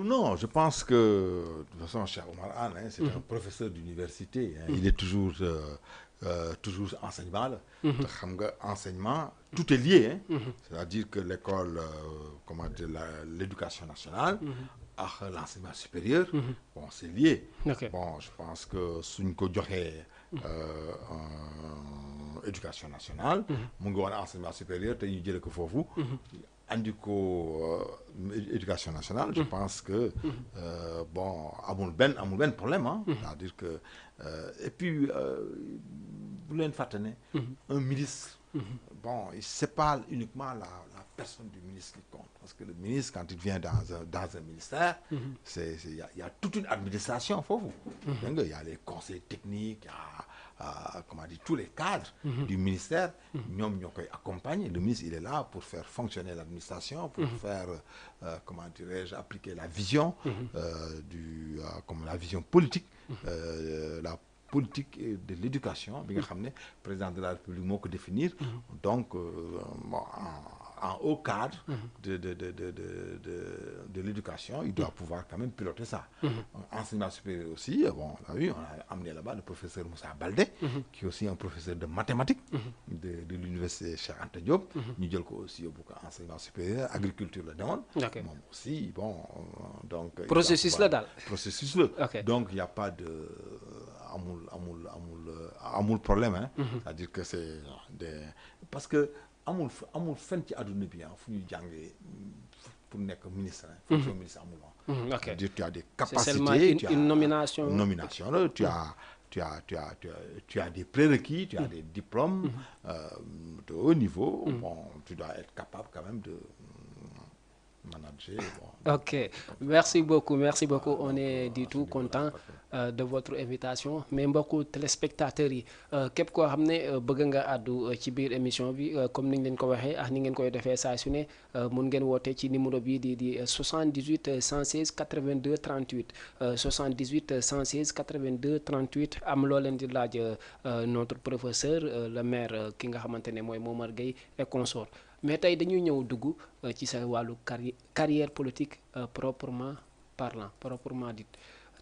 Non, je pense que de toute façon Cheikh Oumar Anne c'est un professeur d'université. Il est toujours enseignement la. te xam nga enseignement tout est lié. C'est-à-dire que l'école comment dire l'éducation nationale. ak l'enseignement supérieur. bon c'est lié. Bon je pense que suñ ko joxee éducation nationale. mu ngi woon enseignement supérieur te ñu jëlee ko foofu. andi ko éducation nationale. je pense que bon amul benn problème ah. c'est-à-dire que et puis bu leen fàtte ne un ministre. bon c'est pas uniquement la personne du ministre qui compte parce que le ministre quand il vient dans un ministère. il y a toute une administration foofu. il y a les conseils techniques comment dire tous les cadres. du ministère. ñoom ñoo koy accompagner le ministre il est là pour faire fonctionner l'administration. pour faire comment dirais-je appliquer la vision. comme la vision politique. la politique de l'éducation bi nga xam ne président de la République moo ko définir. donc en haut cadre de l'éducation il doit pouvoir quand même piloter ça. Enseignement supérieur aussi bon là oui on a amené là-bas le professeur Moussa Baldé. qui est aussi un professeur de mathématiques. de l'université Cheikh Anta Diop. ñu jël ko aussi yóbbu ko enseignement supérieur agriculture la demoon. moom aussi bon donc. processus la daal processus la. donc il y a pas de amul problème hein. c'est-à-dire que c'est parce que amul fenn ci àdduna bi fu ñuy jàngee pour nekk ministre. fonction ministre amul. c'est-à-dire tu as des capacités. c'est seulement une nomination là tu as tu as des prérequis, tu as des diplômes de haut niveau. Bon, tu dois être capable quand même de manager. Bon. Ok, merci beaucoup, merci beaucoup. On est du tout content de votre invitation. Mais mbokku téléspectateurs yi képp koo xam ne bëgg nga àddu ci biir émission bi comme ni ñu leen ko waxee ak ni ngeen koy defee saa su ne mun ngeen woote ci numéro bii di 78 116 82 38 78 116 82 38 am loo leen di laaj notre professeur le maire ki nga xamante ne mooy Momar Gueye et consort. Mais tey dañuy ñëw dugg ci sa wàllu carrière politique proprement parlant proprement dit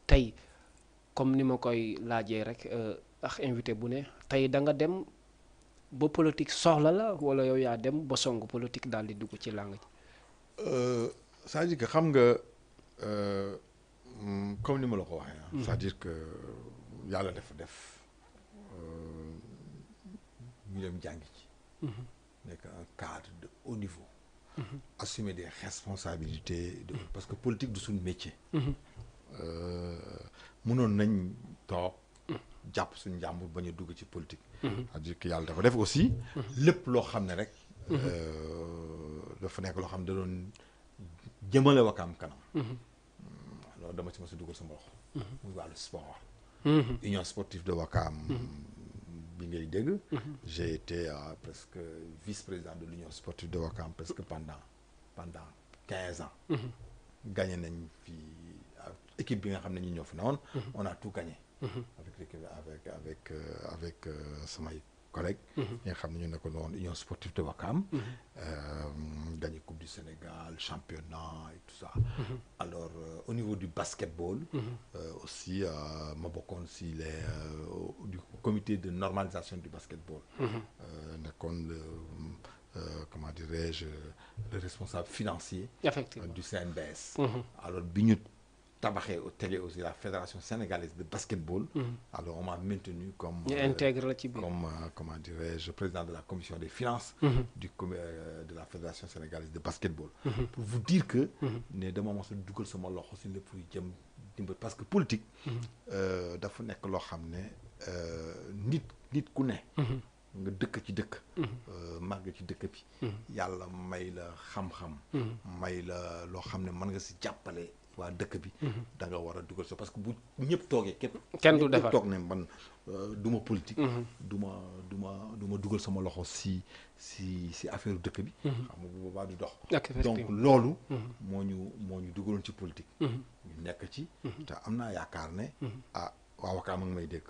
tey comme ni ma koy laajee rek ak invité bu ne tey da nga dem ba politique soxla la wala yow yaa dem ba song politique daal di dugg ci làng ji. C'est-à-dire que xam nga comme ni ma la ko waxee. C'est-à-dire que yàlla dafa def ñu dem jàngi ci. nekk un cadre de haut niveau. Assumer des responsabilités parce que politique du suñu métier. mënoon nañ toog jàpp suñu njàmbur bañ a dugg ci politique. c'est-à-dire que yàlla dafa def aussi. lépp loo xam ne rek. dafa nekk loo xam ne da doon jëmale Wakaam kanam. loolu dama ci mos a dugal sama loxo. muy wàllu sport. Union sportive de Wakaam. bi ngay dégg. J'ai été presque vice-président de l'Union sportive de Wakaam presque pendant 15 ans. Gagné nañ fi équipe bi nga xam ne ñu ñoo fi newoon. On a tout gagné. avec l'équipe avec samay collègues. ñi nga xam ne ñu nekkoon woon Union sportive de Wakaam. Gagné Coupe du Sénégal championnat et tout ça. Alors au niveau du basketball. aussi ma bokkoon si du comité de normalisation du basketball. nekkoon comment dirais-je le responsable financier. Du CNBS. Alors bi ñu tabaxee au télé aussi la fédération sénégalaise de basketball. Alors on m'a maintenu comme comment dirais-je président de la commission des finances. de la fédération sénégalaise de basketball. pour vous dire que. ne dama mos a dugal sama loxo si lépp luy jëm dimbal parce que politique. dafa nekk loo xam ne nit ku ne. nga dëkk ci dëkk. màgg ci dëkk bi. yàlla may la xam-xam. may la loo xam ne mën nga si jàppale. waa dëkk bi da nga war a dugal so parce que bu ñëpp toogee kenn du defar toog ne man du ma politique du ma dugal sama loxo si affaire dëkk bi xam nga bu boobaa du dox donc loolu moo ñu dugaloon ci politique ñu nekk ci te am naa yaakaar ne waa Wakaam a ngi may dégg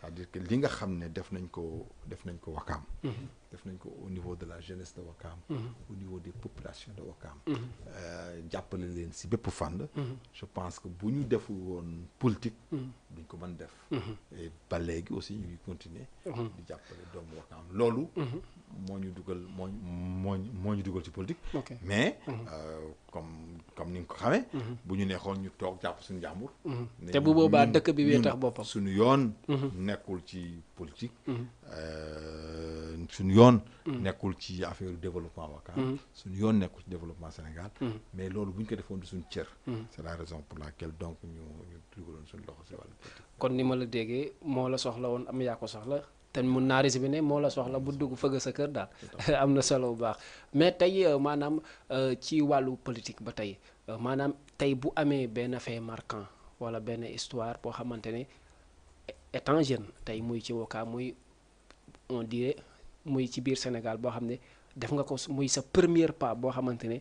c'est-à-dire que li nga xam ne def nañ ko Wakaam def nañ ko au niveau de la jeunesse de Wakaam au niveau des populations de Wakaam jàppale leen si bépp fànn je pense que bu ñu deful woon politique duñ ko mën def et ba léegi aussi ñu ngi continuer di jàppale doomu Wakaam loolu moo ñu dugal ci politique mais comme ni nga ko xamee bu ñu neexoon ñu toog jàpp suñu jàmbur te bu boobaa dëkk bi wee tax boppam suñu yoon nekkul ci politique suñu yoon nekkul ci affaire développement Wakaam suñu yoon nekkul ci développement Sénégal mais loolu bu ñu ko defoon du suñu cër c'est la raison pour laquelle donc ñu dugaloon suñu loxo si wàllu politique kon ni ma la déggee moo la soxla woon am yaa ko soxla te mun naa résumé ne moo la soxla bu dugg fëgg sa kër daal am na solo bu baax mais tey maanaam ci wàllu politique ba tey maanaam tey bu amee benn fait marquant wala benn histoire boo xamante ne étant jeune tey muy ci Wakaam muy on dirait muy ci biir Sénégal boo xam ne def nga ko muy sa premier pas boo xamante ne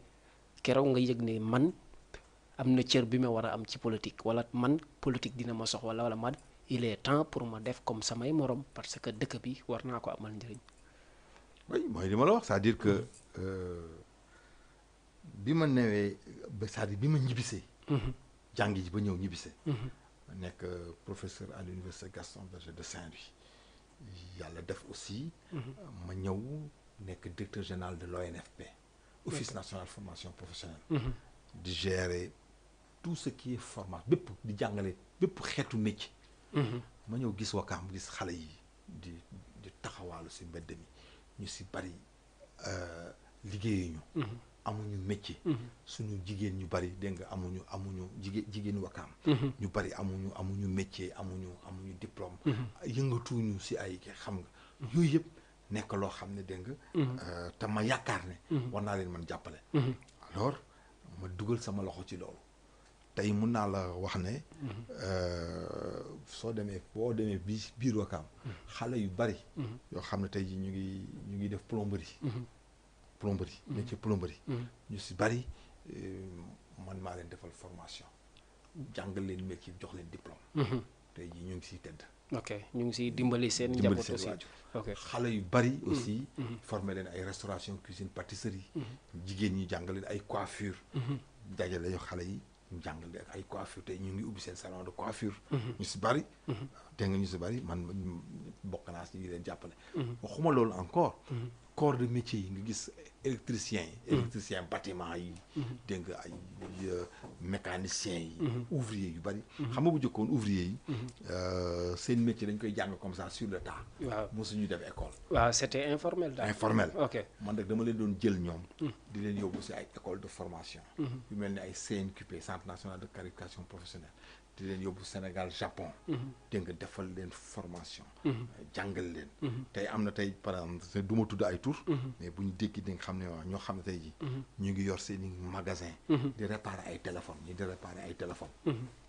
keroog nga yëg ne man am na cër bi ma war a am ci politique wala man politique dina ma sox wala man il est temps pour ma def comme samay morom parce que dëkk bi war naa ko amal njëriñ. oui mooy li ma la wax c'est-à-dire que bi ma newee c'est-à-dire bi ma ñibbisee. jàngi ji ba ñëw ñibbisee. nekk professeur à l'université Gaston Berger de Saint-Louis. yàlla def aussi. ma ñëw nekk directeur général de l'ONFP. Office national formation professionnelle. di gérer tout ce qui est formation bépp di jàngale bépp xeetu métier. ma ñëw gis Wakaam gis xale yi di taxawaalu si mbedd mi ñu si bari liggéeyuñu amuñu métier. suñu jigéen ñu bari dégg nga amuñu jigéenu Wakaam. ñu bari amuñu métier amuñu diplôme. yëngatuñu si ay xam nga. yooyu yëpp nekk loo xam ne dégg nga. te ma yaakaar ne. war naa leen mën jàppale. alors ma dugal sama loxo ci loolu. tey mun naa la wax ne. boo demee biir Wakaam. xale yu bari. yoo xam ne tey jii ñu ngi def plomberie. métier plomberie. ñu si bari man maa leen defal formation jàngal leen métier jox leen diplôme. tey jii ñu ngi siy tedd. ok ñu ngi siy dimbali seen njaboot aussi. ok xale yu bari aussi. former leen ay restauration cuisine pâtisserie. jigéen ñi jàngal leen ay coiffure. dajale yoo xale yi ñu jàngal leen ay coiffure tey ñu ngi ubbi seen salon de coiffure. ñu si bari. dégg nga ñu si bari man bokk naa si ñu ngi leen jàppale. waxuma loolu encore. corps de métier yi nga gis électricien bâtiment yi. dégg nga ay mécanicien yi. ouvrier yu bari. xam nga bu jëkkoon ouvrier yi. seen métier dañ koy jàng comme ça sur le tas. waaw mosuñu def école. waaw c'était informel daal. informel. ok man nag dama leen doon jël ñoom. di leen yóbbu si ay école de formation. yu mel ni ay CNQP centre national de qualification professionnelle. di leen yóbbu Sénégal Japon. dégg nga defal leen formation. jàngal leen. tey am na tey par exemple du ma tudd ay tur. mais bu ñu dégg di nga xam ne waaw ñoo xam ne tey jii. ñu ngi yor seen i magasin. di réparer ay téléphones ñi di réparer ay téléphones.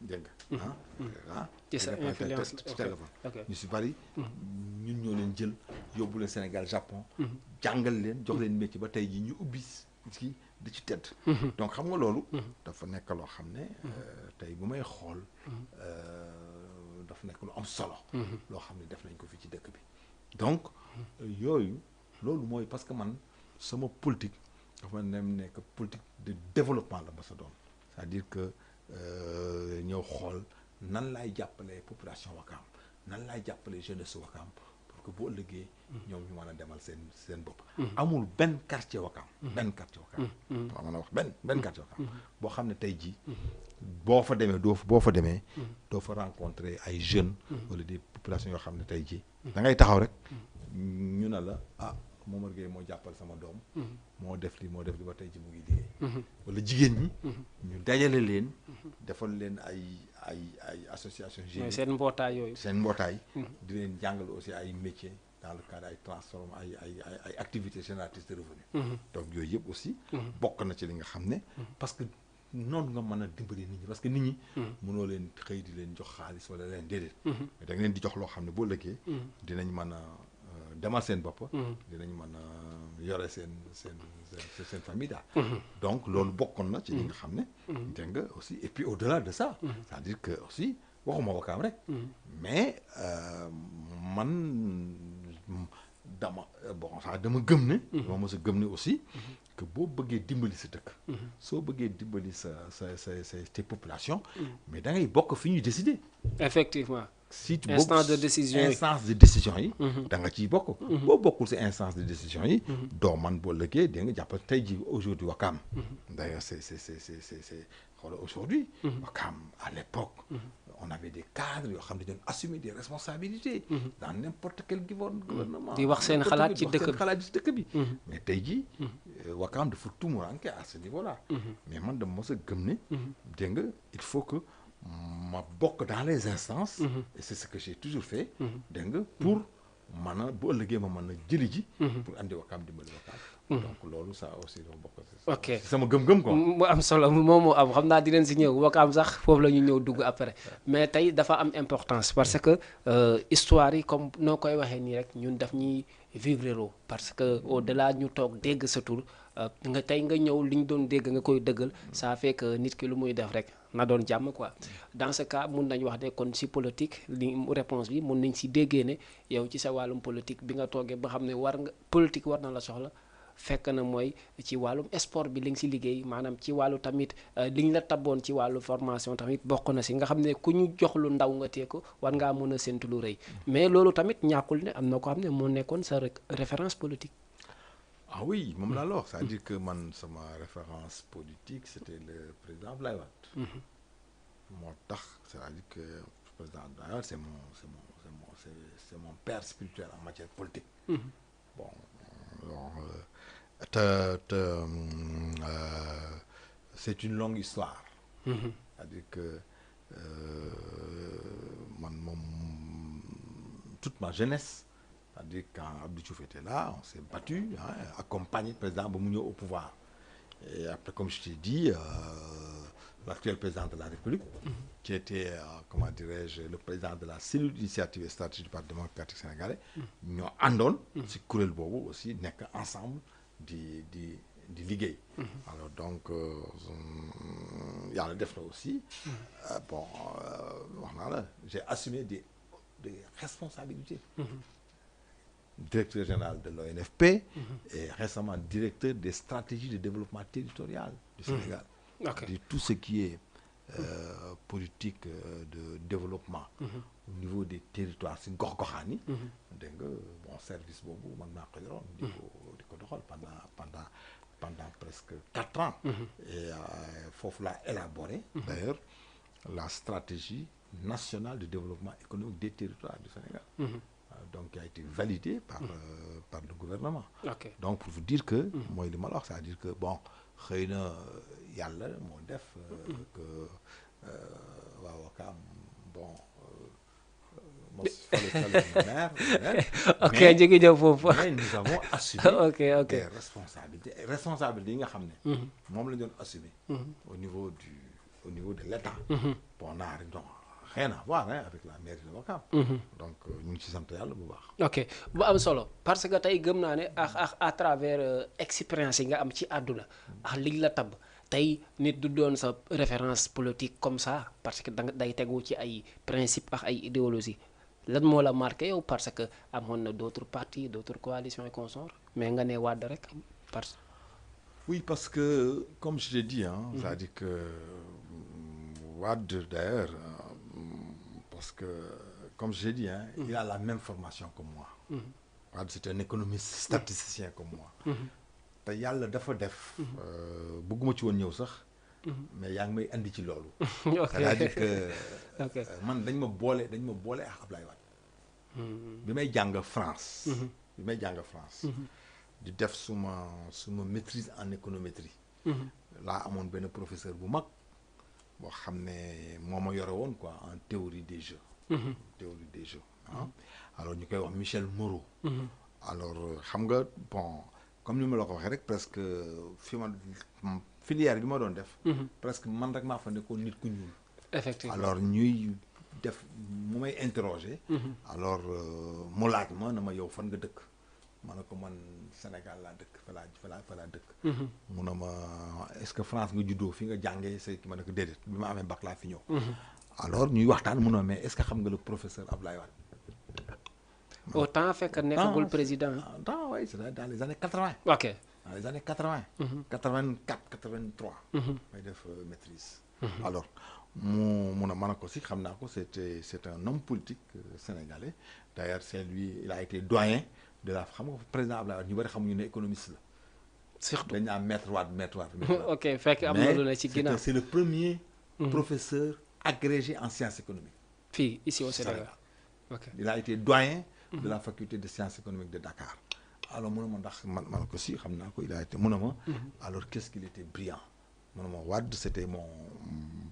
dégg nga ci sa influence téléphone. ñu si bari. ñun ñoo leen jël yóbbu leen Sénégal Japon. jàngal leen jox leen métier ba tey jii ñu ubbi ci di ci tedd. donc xam nga loolu. dafa nekk loo xam ne. tey bu may xool. dafa nekk lu am solo. loo xam ne def nañ ko fii ci dëkk bi. donc yooyu loolu mooy parce que man sama politique dafa nekk politique de développement la ba sa doon c'est-à-dire que ñëw xool nan laay jàppale population Wakaam nan laay jàppale jeunesse Wakaam pour que bu ëllëgee ñoom ñu mën a demal seen bopp. amul benn quartier Wakaam. benn quartier Wakaam. waaw mën a wax benn quartier Wakaam. boo xam ne tey jii boo fa demee doo fa rencontrer ay jeunes. wala des populations yoo xam ne tey jii. da ngay taxaw rek ñu ne la Momar Gueye moo jàppal sama doom. moo def li ba tey jii mu ngi liggéey. wala jigéen ñi. ñu dajale leen. defal leen ay association jeunes. seen mbootaay yooyu. seen mbootaay. di leen jàngal aussi ay métiers dans le cadre ay transforme ay activités génératrices de revenus. donc yooyu yëpp aussi. bokk na ci li nga xam ne. parce que noonu nga mën a dimbali nit ñi parce que nit ñi. mënoo leen xëy di leen jox xaalis wala leen déedéet. mais da nga leen di jox loo xam ne boo lëggee. dinañ mën a demal seen bopp. dinañ mën a yore seen famille daal. donc loolu bokkoon na ci li nga xam ne. dégg nga aussi et puis au-delà de ça. c'est-à-dire que aussi waxuma Wakaam rek. mais man dama gëm ne. dama mës a gëm ne aussi. que boo bëggee dimbali sa dëkk. soo bëggee dimbali sa tes populations. mais da ngay bokk fi ñuy décider. effectivement. si tu instance de décision yi. da nga ciy bokk. boo bokkul si instance de décision yi. doo man boo lëggee da nga jàpp tey jii aujourd'hui Wakaam. d'ailleurs c'est xoolal aujourd'hui. Wakaam à l'époque. on avait des cadres yoo xam ne dañu assumer des responsabilités. dans n'importe quel gouvernement. di wax seen xalaat ci dëkk bi mais tey jii. Wakaam dafa tumuranke à ce niveau-là. mais man dama mos a gëm ne. dégg nga il faut que ma bokk dans les instances. et c'est ce que j'ai toujours fait. dégg nga pour mën a bu ëllëgee ma mën a jëli ji. pour andi Wakaam dimbali Wakaam. donc loolu ça aussi dafa bokk. ok sama gëm-gëm quoi. mu am solo moom moo am xam naa di leen si ñëw Wakaam sax foofu la ñu ñëw dugg après mais tey dafa am importance parce que histoire yi comme noo koy waxee nii rek ñun daf ñuy vivre loo parce que au delà ñu toog dégg sa tur nga tey nga ñëw li ñu doon dégg nga koy dëggal ça fait que nit ki lu muy def rek na doon jàmm quoi dans ce cas mun nañ wax ne kon si politique li réponse bi mun nañ si déggee ne yow ci sa wàllum politique bi nga toogee ba xam ne politique war na la soxla. fekk na mooy ci wàllum sport bi li nga si liggéey maanaam ci wàllu tamit liñ la taboon ci wàllu formation tamit bokk na si nga xam ne ku ñu jox lu ndaw nga tee ko war ngaa mën a séntu lu rëy mais loolu tamit ñàkkul ne am na ko xam ne moo nekkoon sa référence politique. ah oui moom laa la wax c'est-à-dire que man sama référence politique c'était le président Abdoulaye Wade. moo tax c'est-à-dire que le président Abdoulaye Wade c'est mon père spirituel en matière politique. bon. Alors, C'est une longue histoire. C'est-à-dire que toute ma jeunesse, c'est-à-dire quand Abdou Diouf était là, on s'est battu, hein, accompagné le président Boumouno au pouvoir. Et après, comme je t'ai dit, l'actuel président de la République, qui était, comment dirais-je, le président de la cellule d'initiative et stratégie du Parti démocratique sénégalais, ñoo àndoon ci kuréel boobu aussi nekk ensemble di liggéey. Alors donc yàlla def na aussi bon wax naa la j'ai assumé des responsabilités. Directeur général de l'ONFP et récemment directeur des stratégies de développement territorial du Sénégal. Okay. Tout ce qui est politique de développement au niveau des territoires si gox-goxaan yi dégg nga bon service boobu man maa ko yoroon di ko doxal pendant presque 4 ans et foofu laa élaboré d'ailleurs la stratégie nationale de développement économique des territoires du Sénégal. Donc qui a été validé par le gouvernement. Okay. Donc pour vous dire que mooy li ma la wax c'est-à-dire que bon xëy na yàlla moo def que waa Ouakam bon ok ñu ngi ñëw foofu. mais nous avons assumé des responsabilités yi nga xam ne moom la ñu doon assumer au niveau de l'État. Bon naa donc rien à voir avec la mairie de Ouakam. Donc ñu ngi ci sant yàlla bu baax. ok bu am solo parce que tey gëm naa ne à travers expérience yi nga am ci àdduna ak liñ la tabb tey nit du doon sa référence politique comme ça parce que day tegu ci ay principes ak ay idéologie lan moo la marqué yow parce que amoon na d'autres partis d'autres coalitions et consorts mais nga ne Wade rek parce. Oui, parce que comme je l'ai dit c'est-à-dire que Wade d'ailleurs parce que comme je l'ai dit il a la même formation que moi. Wade c'est un économiste statisticien comme moi. te yàlla dafa def bëgguma ci woon ñëw sax mais yaa ngi may andi ci loolu. C'est-à-dire que man dañ ma boole ak Ablaye Wade bi may jàng France di def suma maîtrise en économétrie laa amoon benn professeur bu mag boo xam ne moo ma yore woon quoi en théorie des jeux. Alors ñu koy wax Michel Moreau. Alors xam nga bon comme ni ma la ko waxee rek presque filière bi ma doon def presque man rek maa fa nekkoon nit ku ñuul. Effectivement. Alors ñuy def mu may interroger alors mu laaj ma na ma yow fan nga dëkk ma ne ko man Sénégal laa dëkk fa laa dëkk mu ne ma est-ce que France nga juddoo fi nga jàngee say ki ma ne ko déedéet bi ma amee bac laa fi ñëw. Alors ñuy waxtaan mu ne mais est-ce que xam nga le professeur Ablaye Wade. Autant fekk nekkagul président. Oui, c'est dans les années 80. Ok. Dans les années 80. 84 83. may def maîtrise. Alors mu ne ma ne ko si xam naa ko c'est un homme politique sénégalais d'ailleurs c'est lui il a été doyen de la xam nga président Ablaye Wade ñu bari xamuñu ne économiste la. Surtout dañ naan maître Wade. ok fekk am na lu ne ci ginnaaw. C'est le premier professeur agrégé en sciences économiques. Fii ici au Sénégal. Ok. Il a été doyen de la faculté de sciences économiques de Dakar. Alors mu ne ma ndax man ko si xam naa ko il a été mu ne ma alors qu'est-ce qu'il était brillant. mu ne ma Wade c'était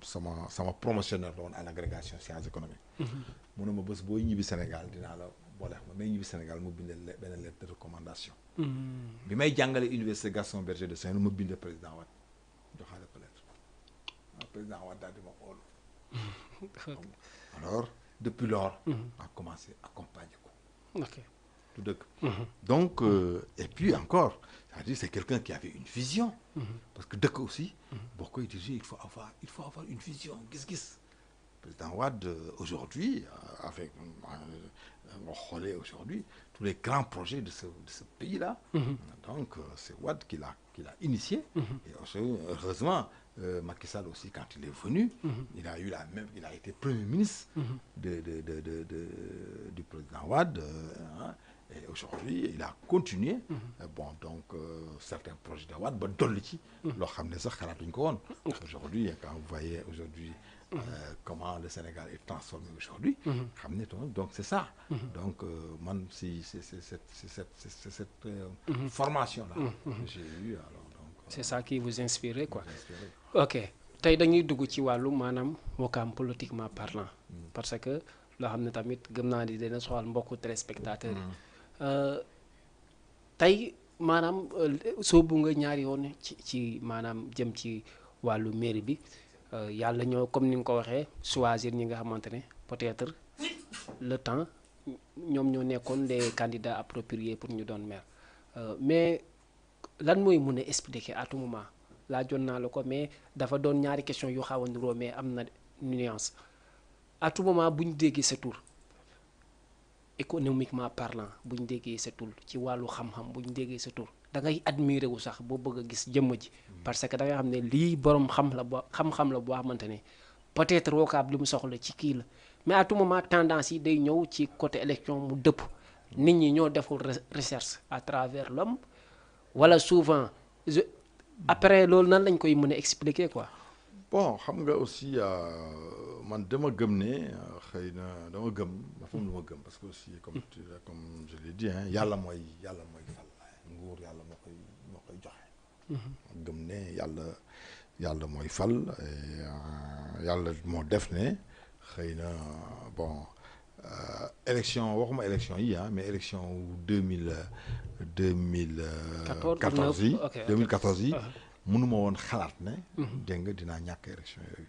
sama promotionnaire la woon à l'agrégation sciences économiques. mu ne ma bés booy ñibbi Sénégal dinaa la booleex ma may ñibbi Sénégal mu bind benn lettre de recommandation. bi may jàngale université Gaston Berger de Saint-Louis ma bind président Wade joxaale ko lettre. Président Wade daal di ma oolu. Alors depuis lors a commencé à accompagner ko. Ok. Tout dëgg. Donc et puis encore c'est-à-dire c'est quelqu'un qui avait une vision. Parce que dëkk aussi boo koy diriger il faut avoir une vision gis-gis. Président Wade aujourd'hui avec nga xoolee aujourd'hui tous les grands projets de ce pays-là. Donc c'est Wade qui l'a initié. Et heureusement Macky Sall aussi quand il est venu il a été premier ministre du président Wade. Et aujourd'hui il a continué. Bon donc certains projets de Wade ba dolli ci loo xam ne sax xalaatuñ ko woon. Aujourd'hui quand vous voyez aujourd'hui comment le Sénégal est transformé aujourd'hui. Donc c'est ça. Donc man si c'est cette formation-là que j'ai eue. Alors donc c'est ça qui vous inspire quoi. Ok tey dañuy dugg ci wàllu maanaam Ouakam politiquement parlant parce que loo xam ne tamit gëm naa ni dina soxal mbokku téléspectateurs yi tey maanaam soobu nga ñaari yoon ci maanaam jëm ci wàllu mairie bi yàlla ñoo comme ni nga ko waxee choisir ñi nga xamante ne peut-être le temps ñoom ñoo nekkoon les candidats appropriés pour ñu doon maire mais lan mooy mën a expliquer à tout moment laajoon naa la ko mais dafa doon ñaari question yu xaw a niroo mais am na nuance à tout moment bu ñu déggee sa tur économiquement parlant bu ñu déggee sa tur ci wàllu xam-xam bu ñu déggee sa tur da ngay admirer wu sax boo bëgg a gis jëmm ji parce que da nga xam ne lii borom xam-xam la boo xamante ne peut-être Ouakam li mu soxla ci kii la mais à tout moment tendance yi day ñëw ci côté élection mu dëpp nit ñi ñoo deful recherche à travers l'homme wala souvent après loolu nan lañ koy mën a expliquer quoi. bon xam nga aussi man dama gëm ne xëy na dama gëm dafa am lu ma gëm parce que aussi comme je l'ai dit yàlla mooy fal nguur yàlla moo koy joxe. gëm ne yàlla mooy fal yàlla moo def ne xëy na bon élection waxuma élection yi mais élection 2014 yi 2014 yi mënuma woon xalaat ne dégg nga dinaa ñàkk élection yooyu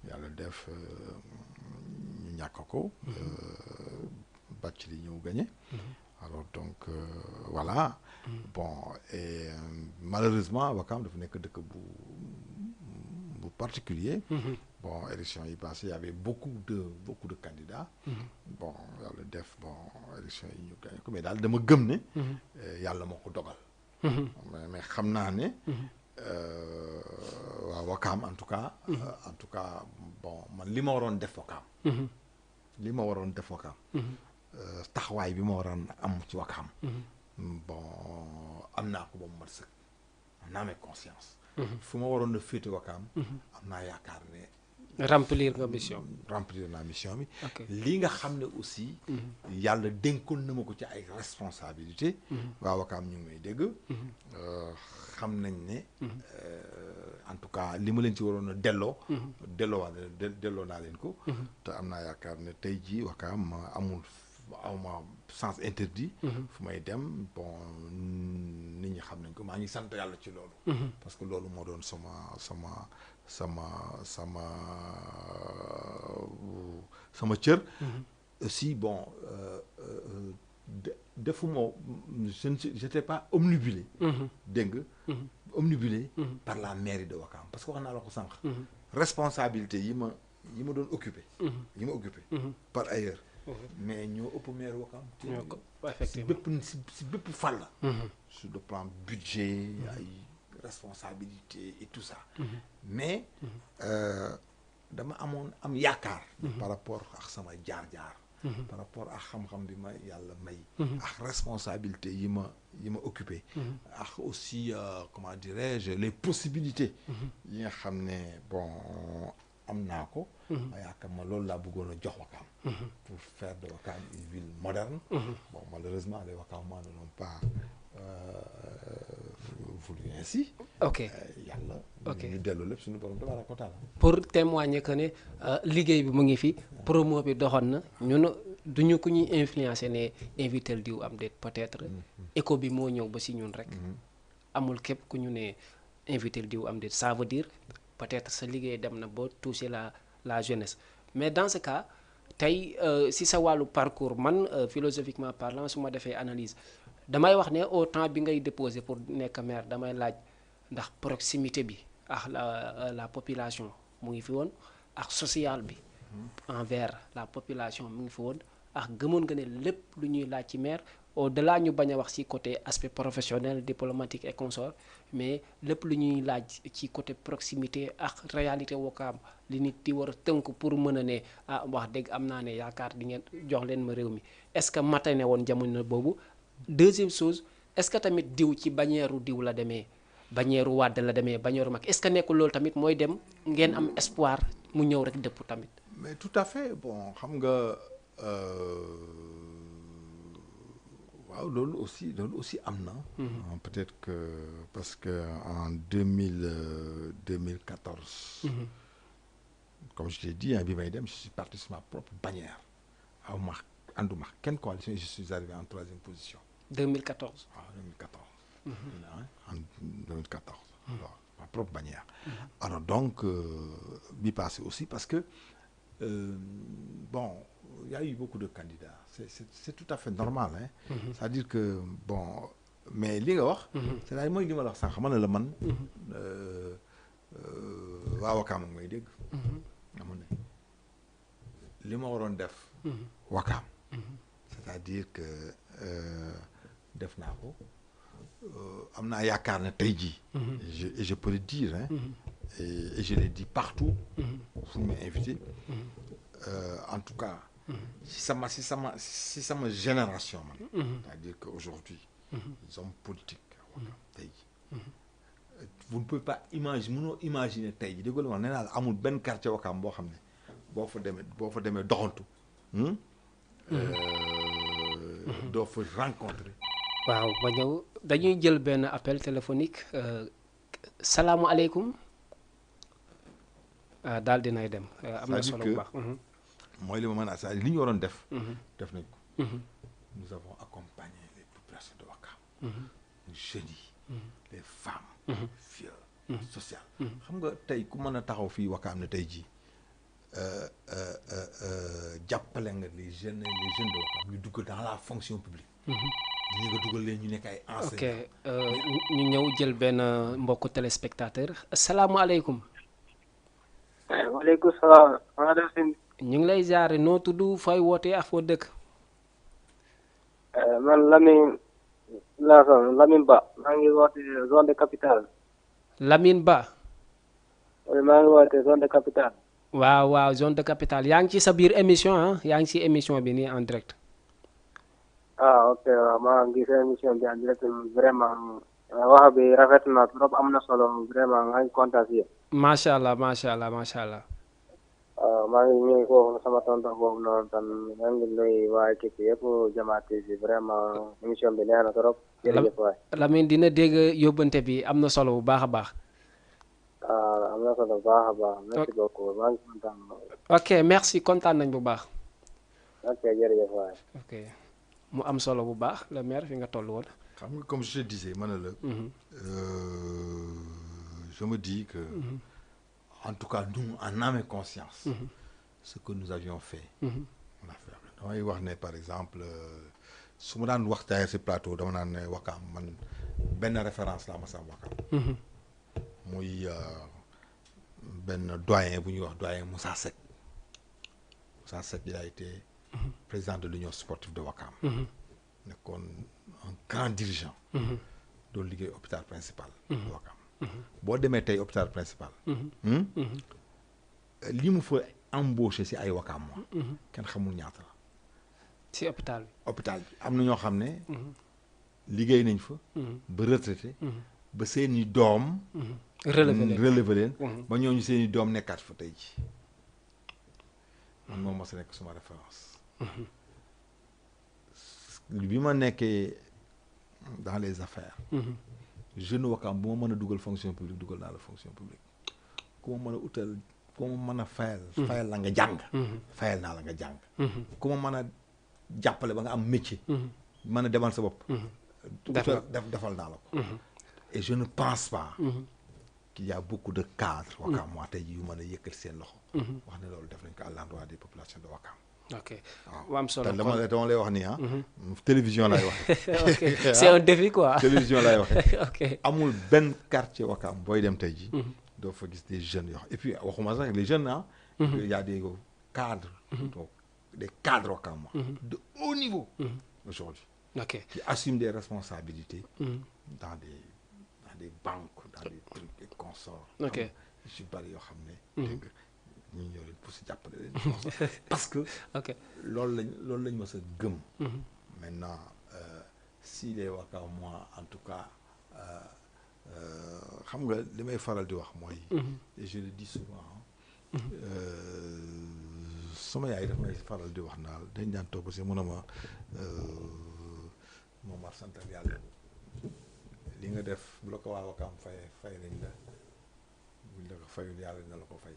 yàlla def ñu ñàkk ko Bathily ñëw gagné alors donc voilà bon et malheureusement Ouakam dafa nekk dëkk bu particulier bon élection yi passé il y avait beaucoup de candidats bon yàlla def bon élection yi ñu gagné ko mais daal dama gëm ne yàlla moo ko dogal mais xam naa ne waaw Ouakam en tout cas bon man li ma waroon def Ouakam taxawaay bi ma waroon am ci Ouakam bon am naa ko ba mu mat sëkk am naa mes conscience fu ma waroon a féete Ouakam am naa yaakaar ne remplir naa mission bi li nga xam ne aussi yàlla dénkoon na ma ko ci ay responsabilité waa Ouakam ñu ngi may dégg xam nañ ne en tout cas li ma leen ci waroon a delloo naa leen ko te am naa yaakaar ne tey jii Ouakam awma sens interdit fu may dem bon nit ñi xam nañ ko maa ngi sant yàlla ci loolu parce que loolu moo doon sama cër aussi bon defuma j'étais pas omnibulé dégg nga omnibulé par la mairie de Ouakam parce que wax naa la ko sànq responsabilité yi ma doon occupé par ailleurs mais ñoo ëpp maire Ouakam effectivement si bépp fàll sur le plan budget ay responsabilité et tout ça mais dama am yaakaar par rapport ak sama jaar-jaar par rapport ak xam-xam bi ma yàlla may ak responsabilité yi ma occupé ak aussi comment dirais-je les possibilités yi nga xam ne bon am naa ko ma yaakaar ma loolu laa bëggoon a jox Ouakam pour faire de Ouakam une ville moderne bon malheureusement les Ouakamois ne l'ont pas voulu ainsi yàlla ñu dellu lépp suñu borom tabaaraka wa taala pour témoigner que ne liggéey bi mu ngi fi promo bi doxoon na ñun duñu ku ñuy influencer ne invité diw am déet peut-être écho bi moo ñëw ba si ñun rek amul képp ku ñu ne invité diw am déet ça veut dire peut-être sa liggéey dem na ba toucher la jeunesse mais dans ce cas tey si sa wàllu parcours man philosophiquement parlant su ma defee analyse damay wax ne au temps bi ngay déposer pour nekk maire damay laaj ndax proximité bi ak la population mu ngi fi woon ak social bi envers la population mu ngi fi woon ak gëmoon nga ne lépp lu ñuy laaj ci maire au-delà ñu bañ a wax ci côté aspect professionnel diplomatique et consort mais lépp lu ñuy laaj ci côté proximité ak réalité Ouakam li nit di war a tënk pour mën a ne wax dëgg am naa ne yaakaar di ngeen jox leen ma réew mi est-ce que matane woon jamono boobu. Deuxième chose est-ce que tamit diw ci bannière diw la demee bannière Wade la demee bannière Macky est-ce que nekkul loolu tamit mooy dem ngeen am espoir mu ñëw rek dëpp tamit. mais tout à fait bon xam nga waaw loolu aussi am na. peut-être que parce que en 2014. Comme je t'ai dit bi may dem je suis parti sur ma propre bannière aw ma ànduma kenn coalition je suis arrivé en 3e position. 2014. waaw 2014. En 2014. alors ma propre bannière. alors donc bi passé aussi parce que bon il y a eu beaucoup de candidats c'est tout à fait normal hein. C'est-à-dire que bon mais li nga wax. c'est-à-dire mooy li ma la wax sànq ma ne la man. waa Wakaam may dégg. amoon na li ma waroon def. Wakaam. c'est-à-dire que def naa ko am naa yaakaar ne tey jii. et je peux le dire hein. et je l'ai dit partout. fu ñu ma invité. en tout cas. si sama génération man. c'est-à-dire que aujourd'hui les hommes politiques Wakaam tey jii. vous ne pouvez pas imaginer tey jii dégg nga wax nee naa la amul benn quartier Wakaam boo xam ne boo fa demee doxantu. doo fa rencontrer. waaw ba ñëw dañuy jël benn appel téléphonique salaamualeykum. daal dinay dem. am na solo bu baax. mooy li ma mën a c'est-à-dire li ñu waroon def. def nañ ko. nous avons accompagné les populations de Wakaam. les jeunes yi. les femmes. vieux social. xam nga tey ku mën a taxaw fii Wakaam ne tey jii jàppale nga les jeunes de Wakaam ñu dugg dans la fonction publique. ñu nga dugal leen ñu nekk ay enseignants. ok ñu ñëw jël benn mbokku téléspectateur salaamualeykum. waaleykum salaam. ñu ngi lay jaare noo tudd fay wootee ak foo dëkk. man Lamine Ba maa ngi woote zone de capitale. Lamine Ba. maa ngi woote zone de capitale. waaw zone de capitale yaa ngi ci sa biir émission ah yaa ngi ci émission bi nii en direct. ok waaw maa ngi gis émission bi en direct vraiment wax bi rafet na trop am na solo vraiment maa ngi kontaan si yéen. macha allah. waaw maa ngi ñëw foofu sama tonton boobu noonu tam maa ngi nuyu waa équipe yëpp Jamaat TV vraiment émission bi neex na trop. jërëjëf waay Lamine dina dégg yóbbante bi am na solo bu baax a baax. am na solo bu baax a baax. merci beaucoup maa ngi kontaan. ok merci kontaan nañ bu baax. ok jërëjëf waay. ok mu am solo bu baax le maire fi nga toll woon. xam nga comme je te disais ma ne la. je me dis que. en tout cas nous en âme et conscience. ce que nous avions fait. on a fait damay wax ne par exemple su ma daan waxtaanee si plateau dama naan ne Wakaam man benn référence la ma sam Wakaam. muy benn doyen bu ñuy wax doyen Moussa Seck. Moussa Seck il a été président de l'union sportive de Wakaam. nekkoon un grand dirigeant. doon liggéey hôpital principal. de Wakaam. boo demee tey hôpital principal. li mu fa embauché si ay Wakaam moom. kenn xamul ñaata la. si hôpital bi. hôpital bi am na ñoo xam ne. liggéey nañ fa. ba retraité. ba seeni doom. relevé leen. ba ñooñu seeni doom nekkaat fa tey ji man moom mos a nekk suma référence. bi ma nekkee dans les affaires. jeune Wakaam bu ma mën a dugal fonction publique dugal naa la fonction publique ku ma mën a utal ku ma mën a fayal la nga jàng. fayal naa la nga jàng. ku ma mën a jàppale ba nga am métier. mën a demal sa bopp. defal naa la ko. et je ne pense pas. qu'il y a beaucoup de cadres. Wakaam moo tey jii yu mën a yëkkati seen loxo. wax ne loolu def nañ ko à l'endroit des populations de Wakaam. ok waaw am solo dama lay wax nii télévision lay wax. ok c'est un défi quoi. télévision lay wax. ok amul benn quartier Wakaam booy dem tey jii. doo fa gis des jeunes yoo xam et puis waxuma sax les jeunes il y a des cadres. donc des cadres Wakaam de haut niveau. aujourd'hui ok qui assument des responsabilités. dans des banques dans des trucs et consorts. ok je suis bari yoo xam ne. dégg nga ñu ñëw leen pour si jàppale leen. parce que. ok loolu lañ mës a gëm. maintenant si les Wakaam moi en tout cas xam nga li may faral di wax mooy. et je le dis souvent sama yaay daf may faral di wax naal dañ daan toog si mun a ma Momar santal yàlla li nga def bu la ko waa Wakaam fay nañ la buñ la ko fayul yàlla dina la ko fay.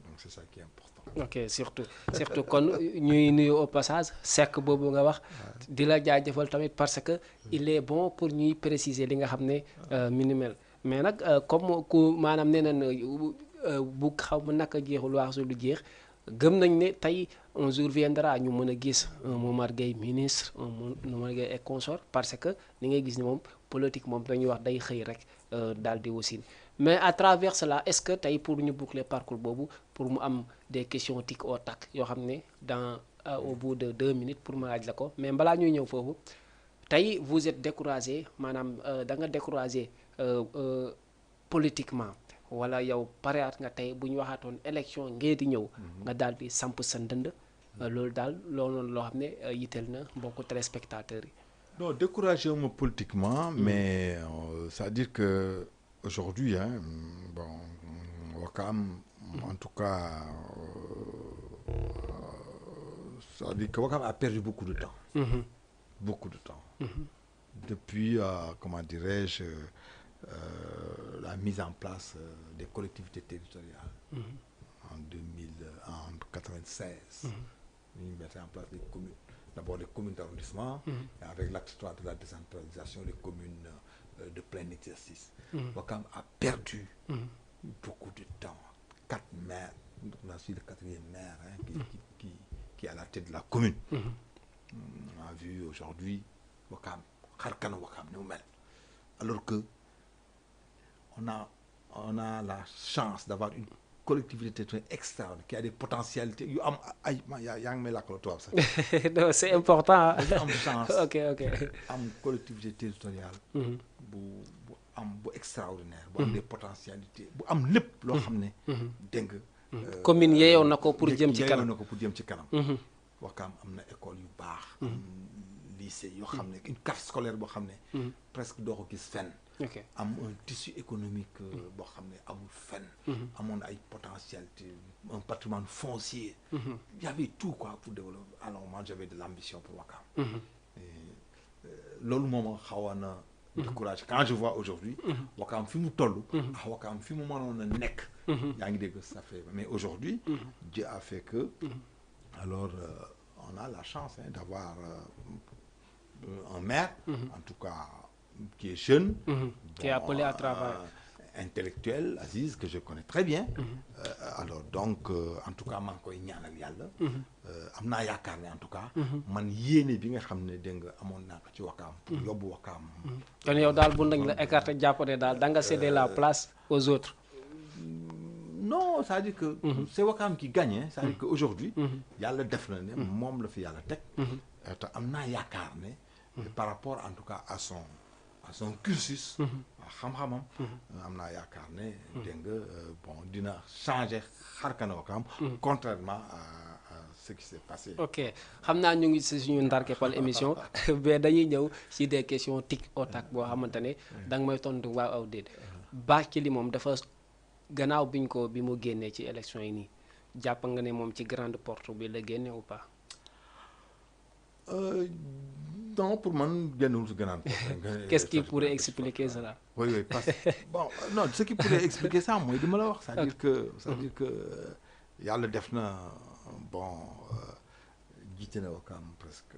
Donc c'est ça qui est important. ok surtout kon ñuy nuyu au passage Seck boobu nga wax di la jaajëfal tamit parce que il est bon pour ñuy préciser li nga xam ne mi ni mel mais nag comme ku maanaam nee nañ bu xaw ma naka jeexul wax su lu jeex gëm nañ ne tey un jour viendra ñu mën a gis un Momar Gueye ministre un Momar Gueye et consort parce que ni ngay gis ni moom politique moom dañuy wax day xëy rek daal di wasin mais à travers cela est-ce que tey pour ñu boucler parcours boobu pour mu am des questions tic au tac yoo xam ne dans au bout de 2 minutes pour ma laaj la ko mais balaa ñuy ñëw foofu tey vous êtes découragé maanaam da nga découragé politiquement wala yow pareat nga tey bu ñu waxaatoon élection ngee di ñëw nga daal di samp sa ndënd loolu daal loolu noonu loo xam ne yitteel na mbokku téléspectateurs yi. Non, découragé politiquement, mais c'est-à-dire que aujourd'hui, bon, Wakam, en tout cas, c'est-à-dire que Wakam a perdu beaucoup de temps. Beaucoup de temps. Depuis, comment dirais-je, la mise en place des collectivités territoriales en 1996. Nous mettons en place des communes. D'abord les communes d'arrondissement, et avec l'acte 3 de la décentralisation, les communes de plein exercice. Wakam a perdu beaucoup de temps. 4 maires, on a su le 4e maire qui est à la tête de la commune. On a vu aujourd'hui Wakam, Kharkana Wakam, nous-mêmes. Alors que on a la chance d'avoir une collectivité extraordinaire qui a des potentialités non, c'est important. am chance ok am collectivité territoriale bu extraordinaire bu am des potentialités bu am lépp loo xam ne dégg nga commune yeeyoon na ko pour jëm ci kanam Wakam am na école yu baax am lycée yoo xam ne une carte scolaire boo xam ne presque doo ko gis fenn am un tissu économique boo xam ne amul fenn amoon ay potentialité un patrimoine foncier il y avait tout quoi pour développer. Alors moi j'avais de l'ambition pour Wakam loolu moom xawoon na découragé quand je vois aujourd'hui Wakam fi mu toll Wakam fi mu mënoon a nekk yaa ngi dégg ça fait mais aujourd'hui Dieu a fait que alors on a la chance d'avoir un maire en tout cas qui est jeune, qui est appelé à travailler, intellectuel, Aziz, que je connais très bien. Alors donc, en tout cas, man koy ñaanal yàlla. am naa yaakaar ne en tout cas. man yéene bi nga xam ne dégg nga amoon naa ko ci Wakam. pour yóbbu Wakam. kon yow daal bu nañ la écarté jàppale daal da nga céder la place aux autres. Non, c'est-à-dire que c'est Wakam qui gagne. C'est-à-dire que aujourd'hui yàlla def na ne moom la fi yàlla teg. te am naa yaakaar ne. par rapport en tout cas à son cursus xam-xamam am naa yaakaar ne dégg nga bon dina changer xarkana Wakam contrairement à ce qui s'est passé. ok xam naa ñu ngi si suñu ndarkeppal émission mais dañuy ñëw ci des questions tic au tac boo xamante ne da nga may tontu waaw aw déet Bathily moom dafa gannaaw bi mu génnee ci élection yi nii jàpp nga ne moom ci grande porte bi la génne ou pas. Non, pour moi, qu'est-ce qui pourrait expliquer cela? Oui, parce que, bon, non, ce qui pourrait expliquer ça, moi, c'est-à-dire que, il y a le définition, bon, jiite na Wakam presque,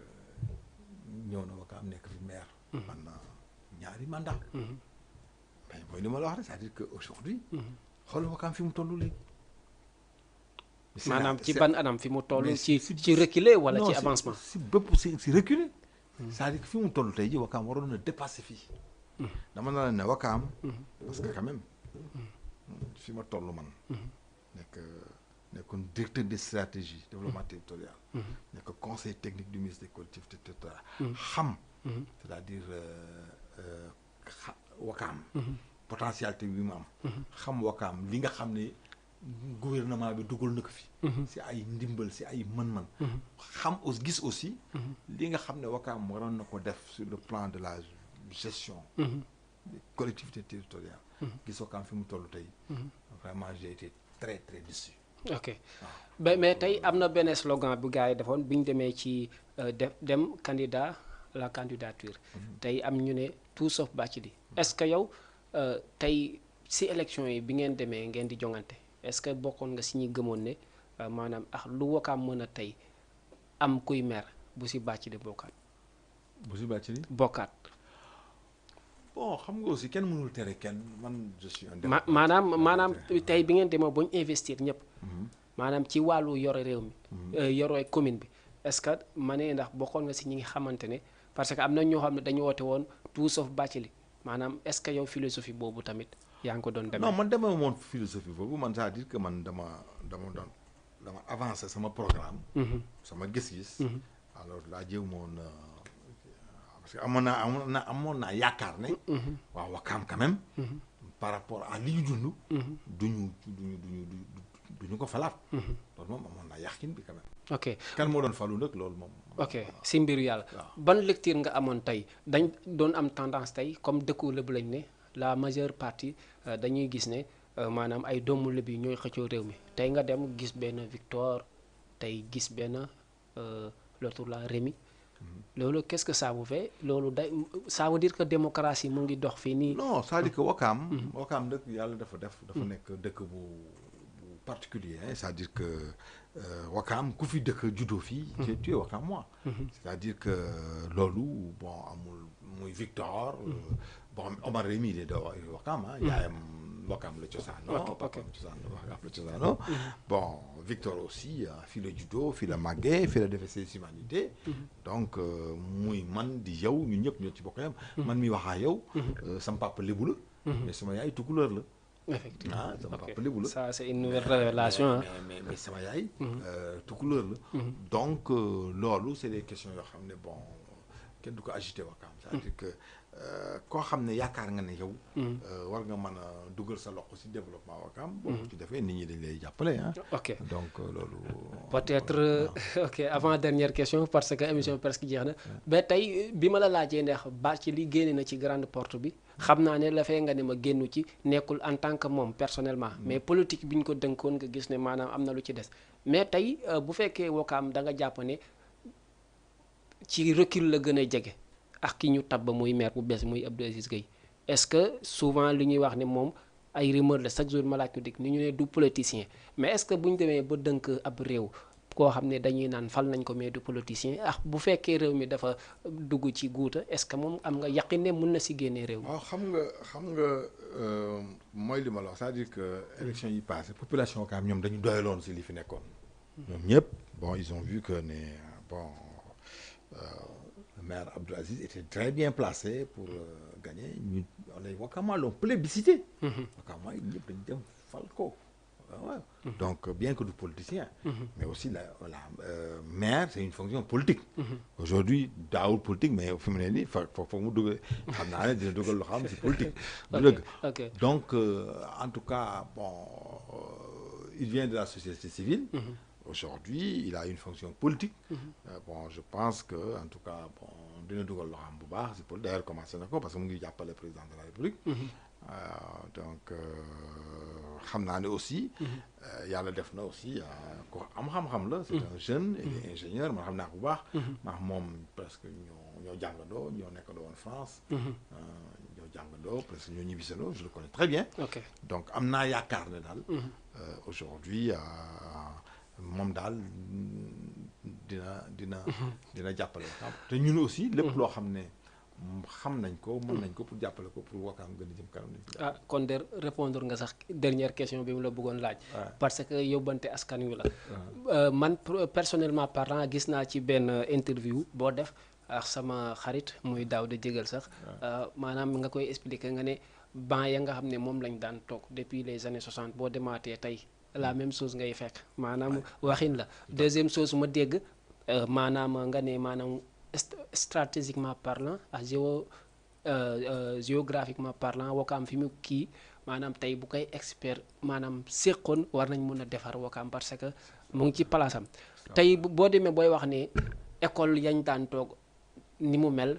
ñëw na Wakam nekk fi maire pendant ñaari mandat. Mais mooy li ma la wax rek, c'est-à-dire que aujourd'hui, xool Wakam fi mu toll léegi. maanaam ci ban anam fi mu toll ci reculer wala ci avancement. si reculer. c'est-à-dire que fi mu toll tey ji Wakam waroon na dépasser fii. dama na la ne Wakam. parce que quand même fi ma toll man. nekkoon directeur de stratégie développement territorial. nekk conseil technique du ministre des collectivités territoriales. xam. c'est-à-dire Wakam. potentialité bi mu am. xam Wakam li nga xam ne. gouvernement bi dugal na ko fi. si ay ndimbal si ay mën-mën. xam gis aussi. li nga xam ne Wakam waroon na ko def sur le plan de la gestion. des collectivités territoriales. gis Wakam fi mu toll tey. vraiment j'ai été très très déçu. ok mais tey am na benn slogan bu gars yi defoon bi ñu demee ci dem candidat la candidature tey am ñu ne tout sauf Bathily est-ce que yow tey si élection yi bi ngeen demee ngeen di jongante est-ce que bokkoon nga si ñi gëmoon ne maanaam lu Wakaam mën a tey am kuy maire bu si Bathily bokkaat. bu si Bathily bokkaat. bon xam nga aussi kenn mënul tere kenn man je suis un maanaam tey bi ngeen demoo ba ñu investir ñëpp. maanaam ci wàllu yore réew mi. yore commune bi est-ce que ma ne ndax bokkoon nga si ñi nga xamante ne parce que am na ñoo xam ne dañu woote woon tout sauf Bathily maanaam est-ce que yow philosophie boobu tamit yaa ngi ko doon demee. non man demee moon philosophie boobu man c'est-à-dire que man dama avancer sama programme. sama gis-gis. alors laa jéem woon parce que amoon naa yaakaar ne. waaw Wakaam quand même. par rapport à li ñu dund. duñu ko falaat. loolu moom amoon naa yàqin bi quand même. ok kan moo doon falu nag loolu moom. ok si mbiru yàlla. ban lecture nga amoon tey dañ doon am tendance tey comme dëkku Lebu lañ ne la majeure partie dañuy gis ne maanaam ay doomu Lebu yi ñooy xëccoo réew mi tey nga dem gis benn Victor tey gis benn l'autre la Rémi. loolu qu'est-ce que ça vous fait loolu day ça veut dire que démocratie mu ngi dox fii nii. non c'est-à-dire que Wakaam dëkk yàlla dafa nekk dëkk bu particulier c'est-à-dire que Wakaam ku fi dëkk juddoo fii. tu es Wakaam moi. c'est-à-dire que loolu bon amul muy Victor. bon Omar Rémi de Wakaam yaayam Wakaam la cosaanoo. Wakaam la cosaanoo. bon Victor aussi fii la juddoo fii la màggee fii la defee ses humanités. donc muy man di yow ñun ñëpp ñoo ci bokk yam man mi waxaa yow. sama papa lébu la. mais sama yaay tukulóor la. effectivement sama papa lébu la. ça c'est une nouvelle révélation mais sama yaay. tukulóor la. donc loolu c'est des questions yoo xam ne bon kenn du ko agité Wakaam c'est-à-dire que koo xam ne yaakaar nga ne yow. war nga mën a dugal sa loxo ci développement Wakaam. boo ci defee nit ñi dañ lay jàppale ok donc loolu. peut-être ok avant dernière question parce que émission presque jeex na ba tey bi ma la laajee ndax Bathily génne na ci grande porte bi xam naa ne la fee nga ne ma génnu ci nekkul en tant que moom personnellement mais politique bi ñu ko dënkoon nga gis ne maanaam am na lu ci des mais tey bu fekkee Wakaam da nga jàpp ne ci recul la gën a jege ak ki ñu tabb muy maire bu bees muy Abdou Aziz Gueye est-ce que souvent li ñuy wax ne moom ay rumeur la chaque jour ma laaj ko dégg ni ñu ne du politicien mais est-ce que bu ñu demee ba dënk ab réew koo xam ne dañuy naan fal nañ ko mais du politicien bu fekkee réew mi dafa dugg ci guuta est-ce que moom am nga yaqin ne mën na si génnee réew mi. waaw xam nga mooy li ma la wax c'est-à-dire que élection yi passé population Wakaam ñoom dañu doyaloon si li fi nekkoon. ñoom ñëpp bon ils ont vu que ne bon le maire Abdou Aziz était très bien placé pour gagner ñu les Wakaamaa l'ont plébiscité. Wakaamaa ñëpp dañu dem fal ko. donc bien que du politicien. mais aussi la maire c'est une fonction politique. aujourd'hui daawul politique mais fi mu ne nii foog mu dugal xam naa ne dina dugal loo xam si politique. du dëgg donc en tout cas bon il vient de la société civile. aujourd'hui il a une fonction politique. bon je pense que en tout cas bon dina dugal loo xam bu baax si politique d'ailleurs commencé na ko parce que mu ngi jàppale président de la République. donc xam naa ne aussi yàlla def na aussi ko am xam-xam la c'est un jeune il est ingénieur man xam naa ko bu baax ndax moom presque ñoo jàngandoo ñoo nekkandoo woon France ñoo jàngandoo presque ñoo ñibbisandoo je le connais très bien donc am naa yaakaar ne daal aujourd'hui moom daal dina jàppale Wakaam te ñun aussi lépp loo xam ne xam nañ ko mën nañ ko pour jàppale ko pour Wakaam gën a jëm kanam. kon de répondre nga sax dernière question bi mu la bëggoon laaj. parce que yóbbante askan wi la. man personnellement parlant gis naa ci benn interview boo def ak sama xarit muy daaw de jégal sax. maanaam nga koy expliquer nga ne ban ya nga xam ne moom lañ daan toog depuis les années 60 boo demaatee tey la même chose ngay fekk maanaam waxin la. deuxième chose ma dégg maanaam nga ne maanaam. stratégiquement parlant ak géographiquement parlant Wakaam fi mu kii maanaam tey bu koy expert maanaam séqoon war nañ mën a defar Wakaam parce que mu ngi ci palaasam tey boo demee booy wax ne école yañ daan toog ni mu mel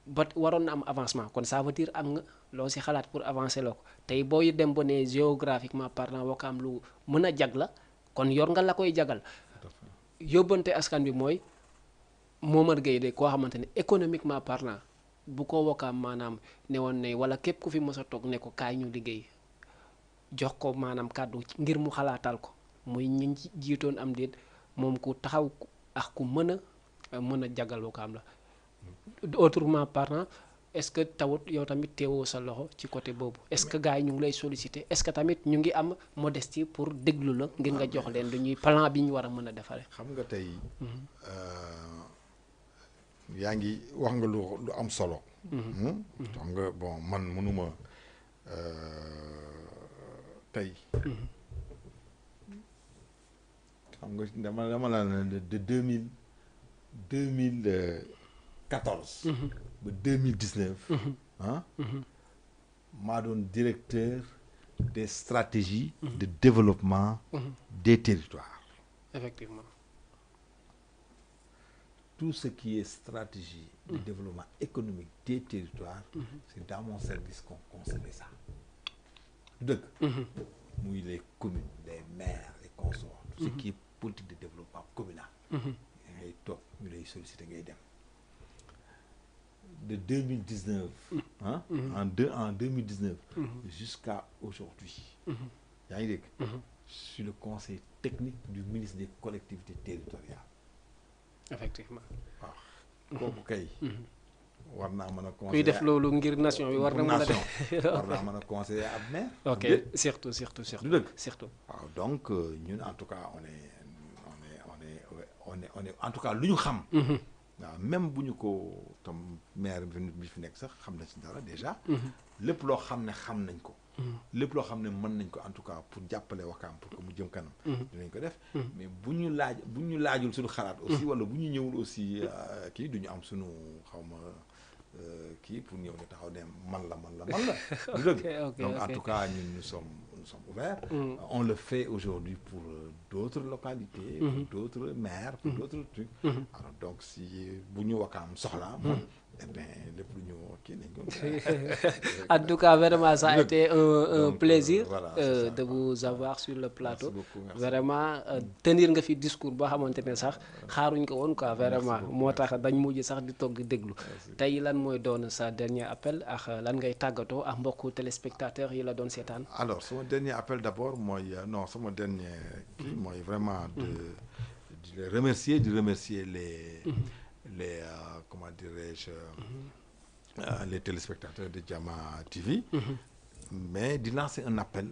ba waroon na am avancement kon ça veut dire am nga loo si xalaat pour avancer loo ko tey booy dem ba ne géographiquement parlant Wakaam lu mën a jag la kon yor nga la koy jagal yóbbante askan bi mooy Momar Gueye de koo xamante ne économiquement parlant bu ko Wakaam maanaam ne woon ne wala képp ku fi mës a toog ne ko kaay ñu liggéey jox ko maanaam kàddu ngir mu xalaatal ko muy ñi jiitoon am déet moom ku taxaw ak ku mën a jagal Wakaam la autrement parlant est-ce que tawut yow tamit teewoo sa loxo ci côté boobu est-ce que gars yi ñu ngi lay solliciter est-ce que tamit ñu ngi am modestie pour déglu la ngir nga jox leen du ñuy plan bi ñu war a mën a defaree. xam nga tey yaa ngi wax nga lu am solo. xam nga bon man mënuma tey. xam nga dama la ne de 2014. ba 2019. maa doon directeur des stratégies de développement des territoires. Effectivement. Tout ce qui est stratégie de développement économique des territoires, c'est dans mon service qu'on concevait ça. Donc, muy les communes, les maires, les consorts, tout ce qui est politique de développement communal. ngay toog ñu lay solliciter ngay dem. De 2019, en 2019 jusqu'à aujourd'hui, yaa ngi dégg, je suis le conseil technique du ministre des collectivités territoriales. Effectivement. waaw kooku kay. war naa mën a conseiller kuy def loolu ngir nation bi war na mën a def war naa mën a conseiller ab maire. ok surtout. du dëgg surtout. waaw donc ñun en tout cas on est en tout cas lu ñu xam. waaw même bu ñu ko tam maire bi fi nekk sax xam na ci dara déjà. lépp loo xam ne xam nañ ko. lépp loo xam ne mën nañ ko en tout cas pour jàppale Wakaam pour que mu jëm kanam. dinañ ko def. mais bu ñu laajul suñu xalaat aussi wala bu ñu ñëwul aussi kii du ñu am suñu xawma kii pour ñëw ne taxaw ne man la. du dëgg donc en tout cas ñun nous sommes ouverts. On le fait aujourd'hui pour d'autres localités. Pour d'autres maires, pour d'autres trucs. Alors donc si bu ñu Wakaam soxla moom. Eh bien, en tout cas, vraiment, ça a été un plaisir de vous avoir sur le plateau. Merci. Vraiment, tenir nga fi discours boo xamante ne sax xaaruñ ko woon quoi vraiment moo tax dañ mujj sax di toog di déglu. Tey lan mooy doon sa dernier appel ak lan ngay tàggatoo ak mbokku téléspectateurs yi la doon seetaan. Alors sama dernier appel d'abord mooy sama dernier kii mooy vraiment de remercier les comment dirais-je les téléspectateurs de Jama TV, mais de lancer un appel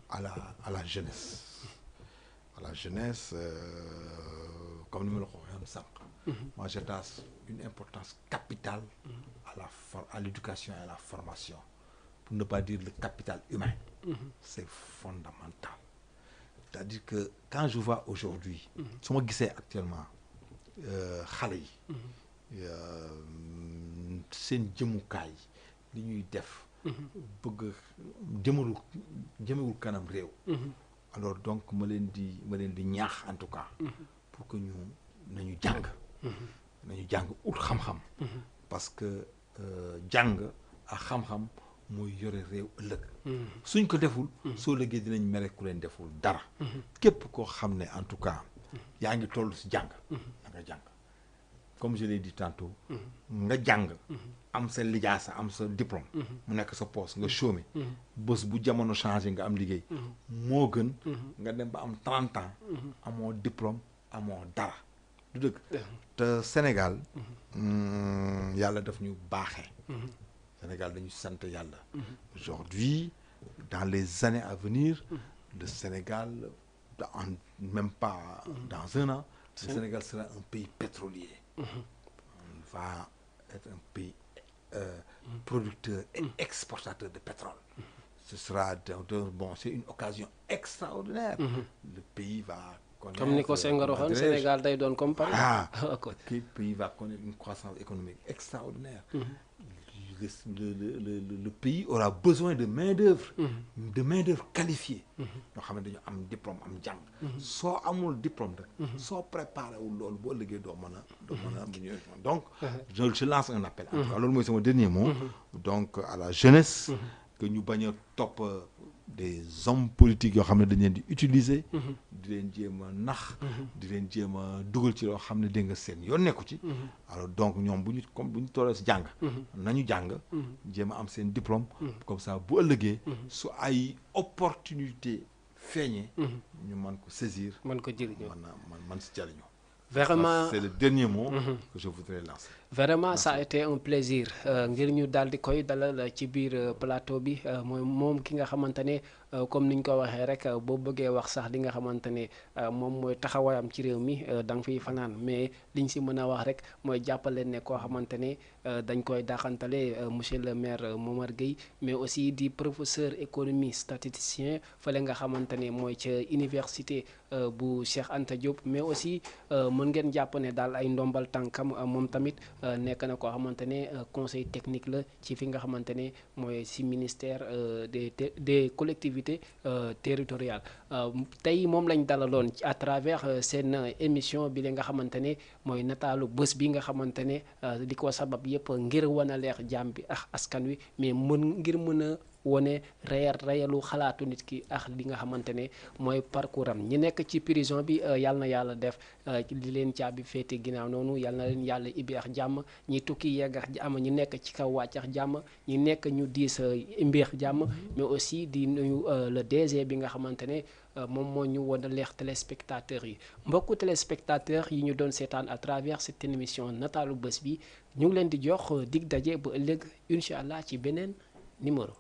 à la jeunesse. À la jeunesse, comme nous le disons sànq. Moi j'attache une importance capitale à l'éducation et à la formation, pour ne pas dire le capital humain. C'est fondamental. C'est-à-dire que quand je vois aujourd'hui, su ma gisee actuellement xale yi seen jëmukaay li ñuy def bëgg jëmewul kanam réew. Alors donc ma leen di ñaax en tout cas pour que nañu jàng ut xam-xam parce que jàng ak xam-xam mooy yore réew ëllëg. suñ ko deful soo lëggee dinañ mere ku leen deful dara. képp koo xam ne en tout cas yaa ngi toll si jàng da nga jàng comme je l'ai dit tantôt nga jàng am sa lijaasa am sa diplôme mu nekk sa poste nga chômé bés bu jamono changé nga am liggéey moo gën nga dem ba am 30 ans amoo diplôme amoo dara du dëgg te Sénégal yàlla daf ñu baaxee Sénégal dañu sant yàlla aujourd'hui dans les années à venir le Sénégal même pas dans un an le Sénégal sera un pays pétrolier. On va être un pays producteur et exportateur de pétrole. Ce sera c'est une occasion extraordinaire. Le pays va connaître... Comme Nico Senghor waxoon, Sénégal day doon comme Paris. Le pays va connaître une croissance économique extraordinaire. Le pays aura besoin de main-d'œuvre, qualifiée. ñoo xam ne dañu am diplôme am jàng. soo amul diplôme rek. soo préparé wul loolu boo liggéey doo mën a donc je lance un appel. en tout cas loolu mooy sama dernier mot. donc à la jeunesse. que ñu bañ a topp des hommes politiques yoo xam ne dañ leen di utiliser. di leen jéem a nax di leen jéem a dugal ci loo xam ne dégg nga seen yoon nekku ci alors donc ñoom bu ñu tollee si jàng nañu jàng jéem a am seen diplôme comme ça bu ëllëgee su ay opportunité feeñee ñu mën ko saisir mën ko jëriñoo man si jëriñoo. Vraiment c'est le dernier mot que je voudrais lancer. Vraiment ça a été un plaisir ngir ñu daal di koy dalal ci biir plateau bi mooy moom ki nga xamante ne comme niñ ko waxee rek boo bëggee wax sax li nga xamante ne moom mooy taxawaayam ci réew mi da nga fiy fanaan mais liñ si mën a wax rek mooy jàppale ne koo xamante ne dañ koy daaxantale monsieur le maire Momar Gueye mais aussi di professeur économie statisticien fële nga xamante ne mooy ca université bu Cheikh Anta Diop mais aussi mën ngeen jàpp ne daal ay ndombal tànkam moom tamit nekk na koo xamante ne conseil technique la ci fi nga xamante ne mooy si ministère des collectivités territoriales tey moom lañ dalaloon à travers seen émission bi la nga xamante ne mooy nataalu bés bi nga xamante ne li ko sabab yëpp ngir wan a leer jàmm bi ak askan wi mais ngir mën a wone reyalu xalaatu nit ki ak li nga xamante ne mooy parcours am ñi nekk ci prison bi yàlla na yàlla def li leen caabi féete ginnaaw noonu yàlla na leen yàlla ibbi ak jàmm ñi tukki yegg ak jàmm ñi nekk ci kaw wàcc ak jàmm ñi nekk ñu diis mbir jàmm mais aussi di nuyu le DG bi nga xamante ne moom moo ñu won a leex téléspectateurs yi mbokku téléspectateurs yi ñu doon seetaan à travers cette émission nataalu bés bi ñu ngi leen di jox dig daje ba ëllëg incha allah ci beneen numéro.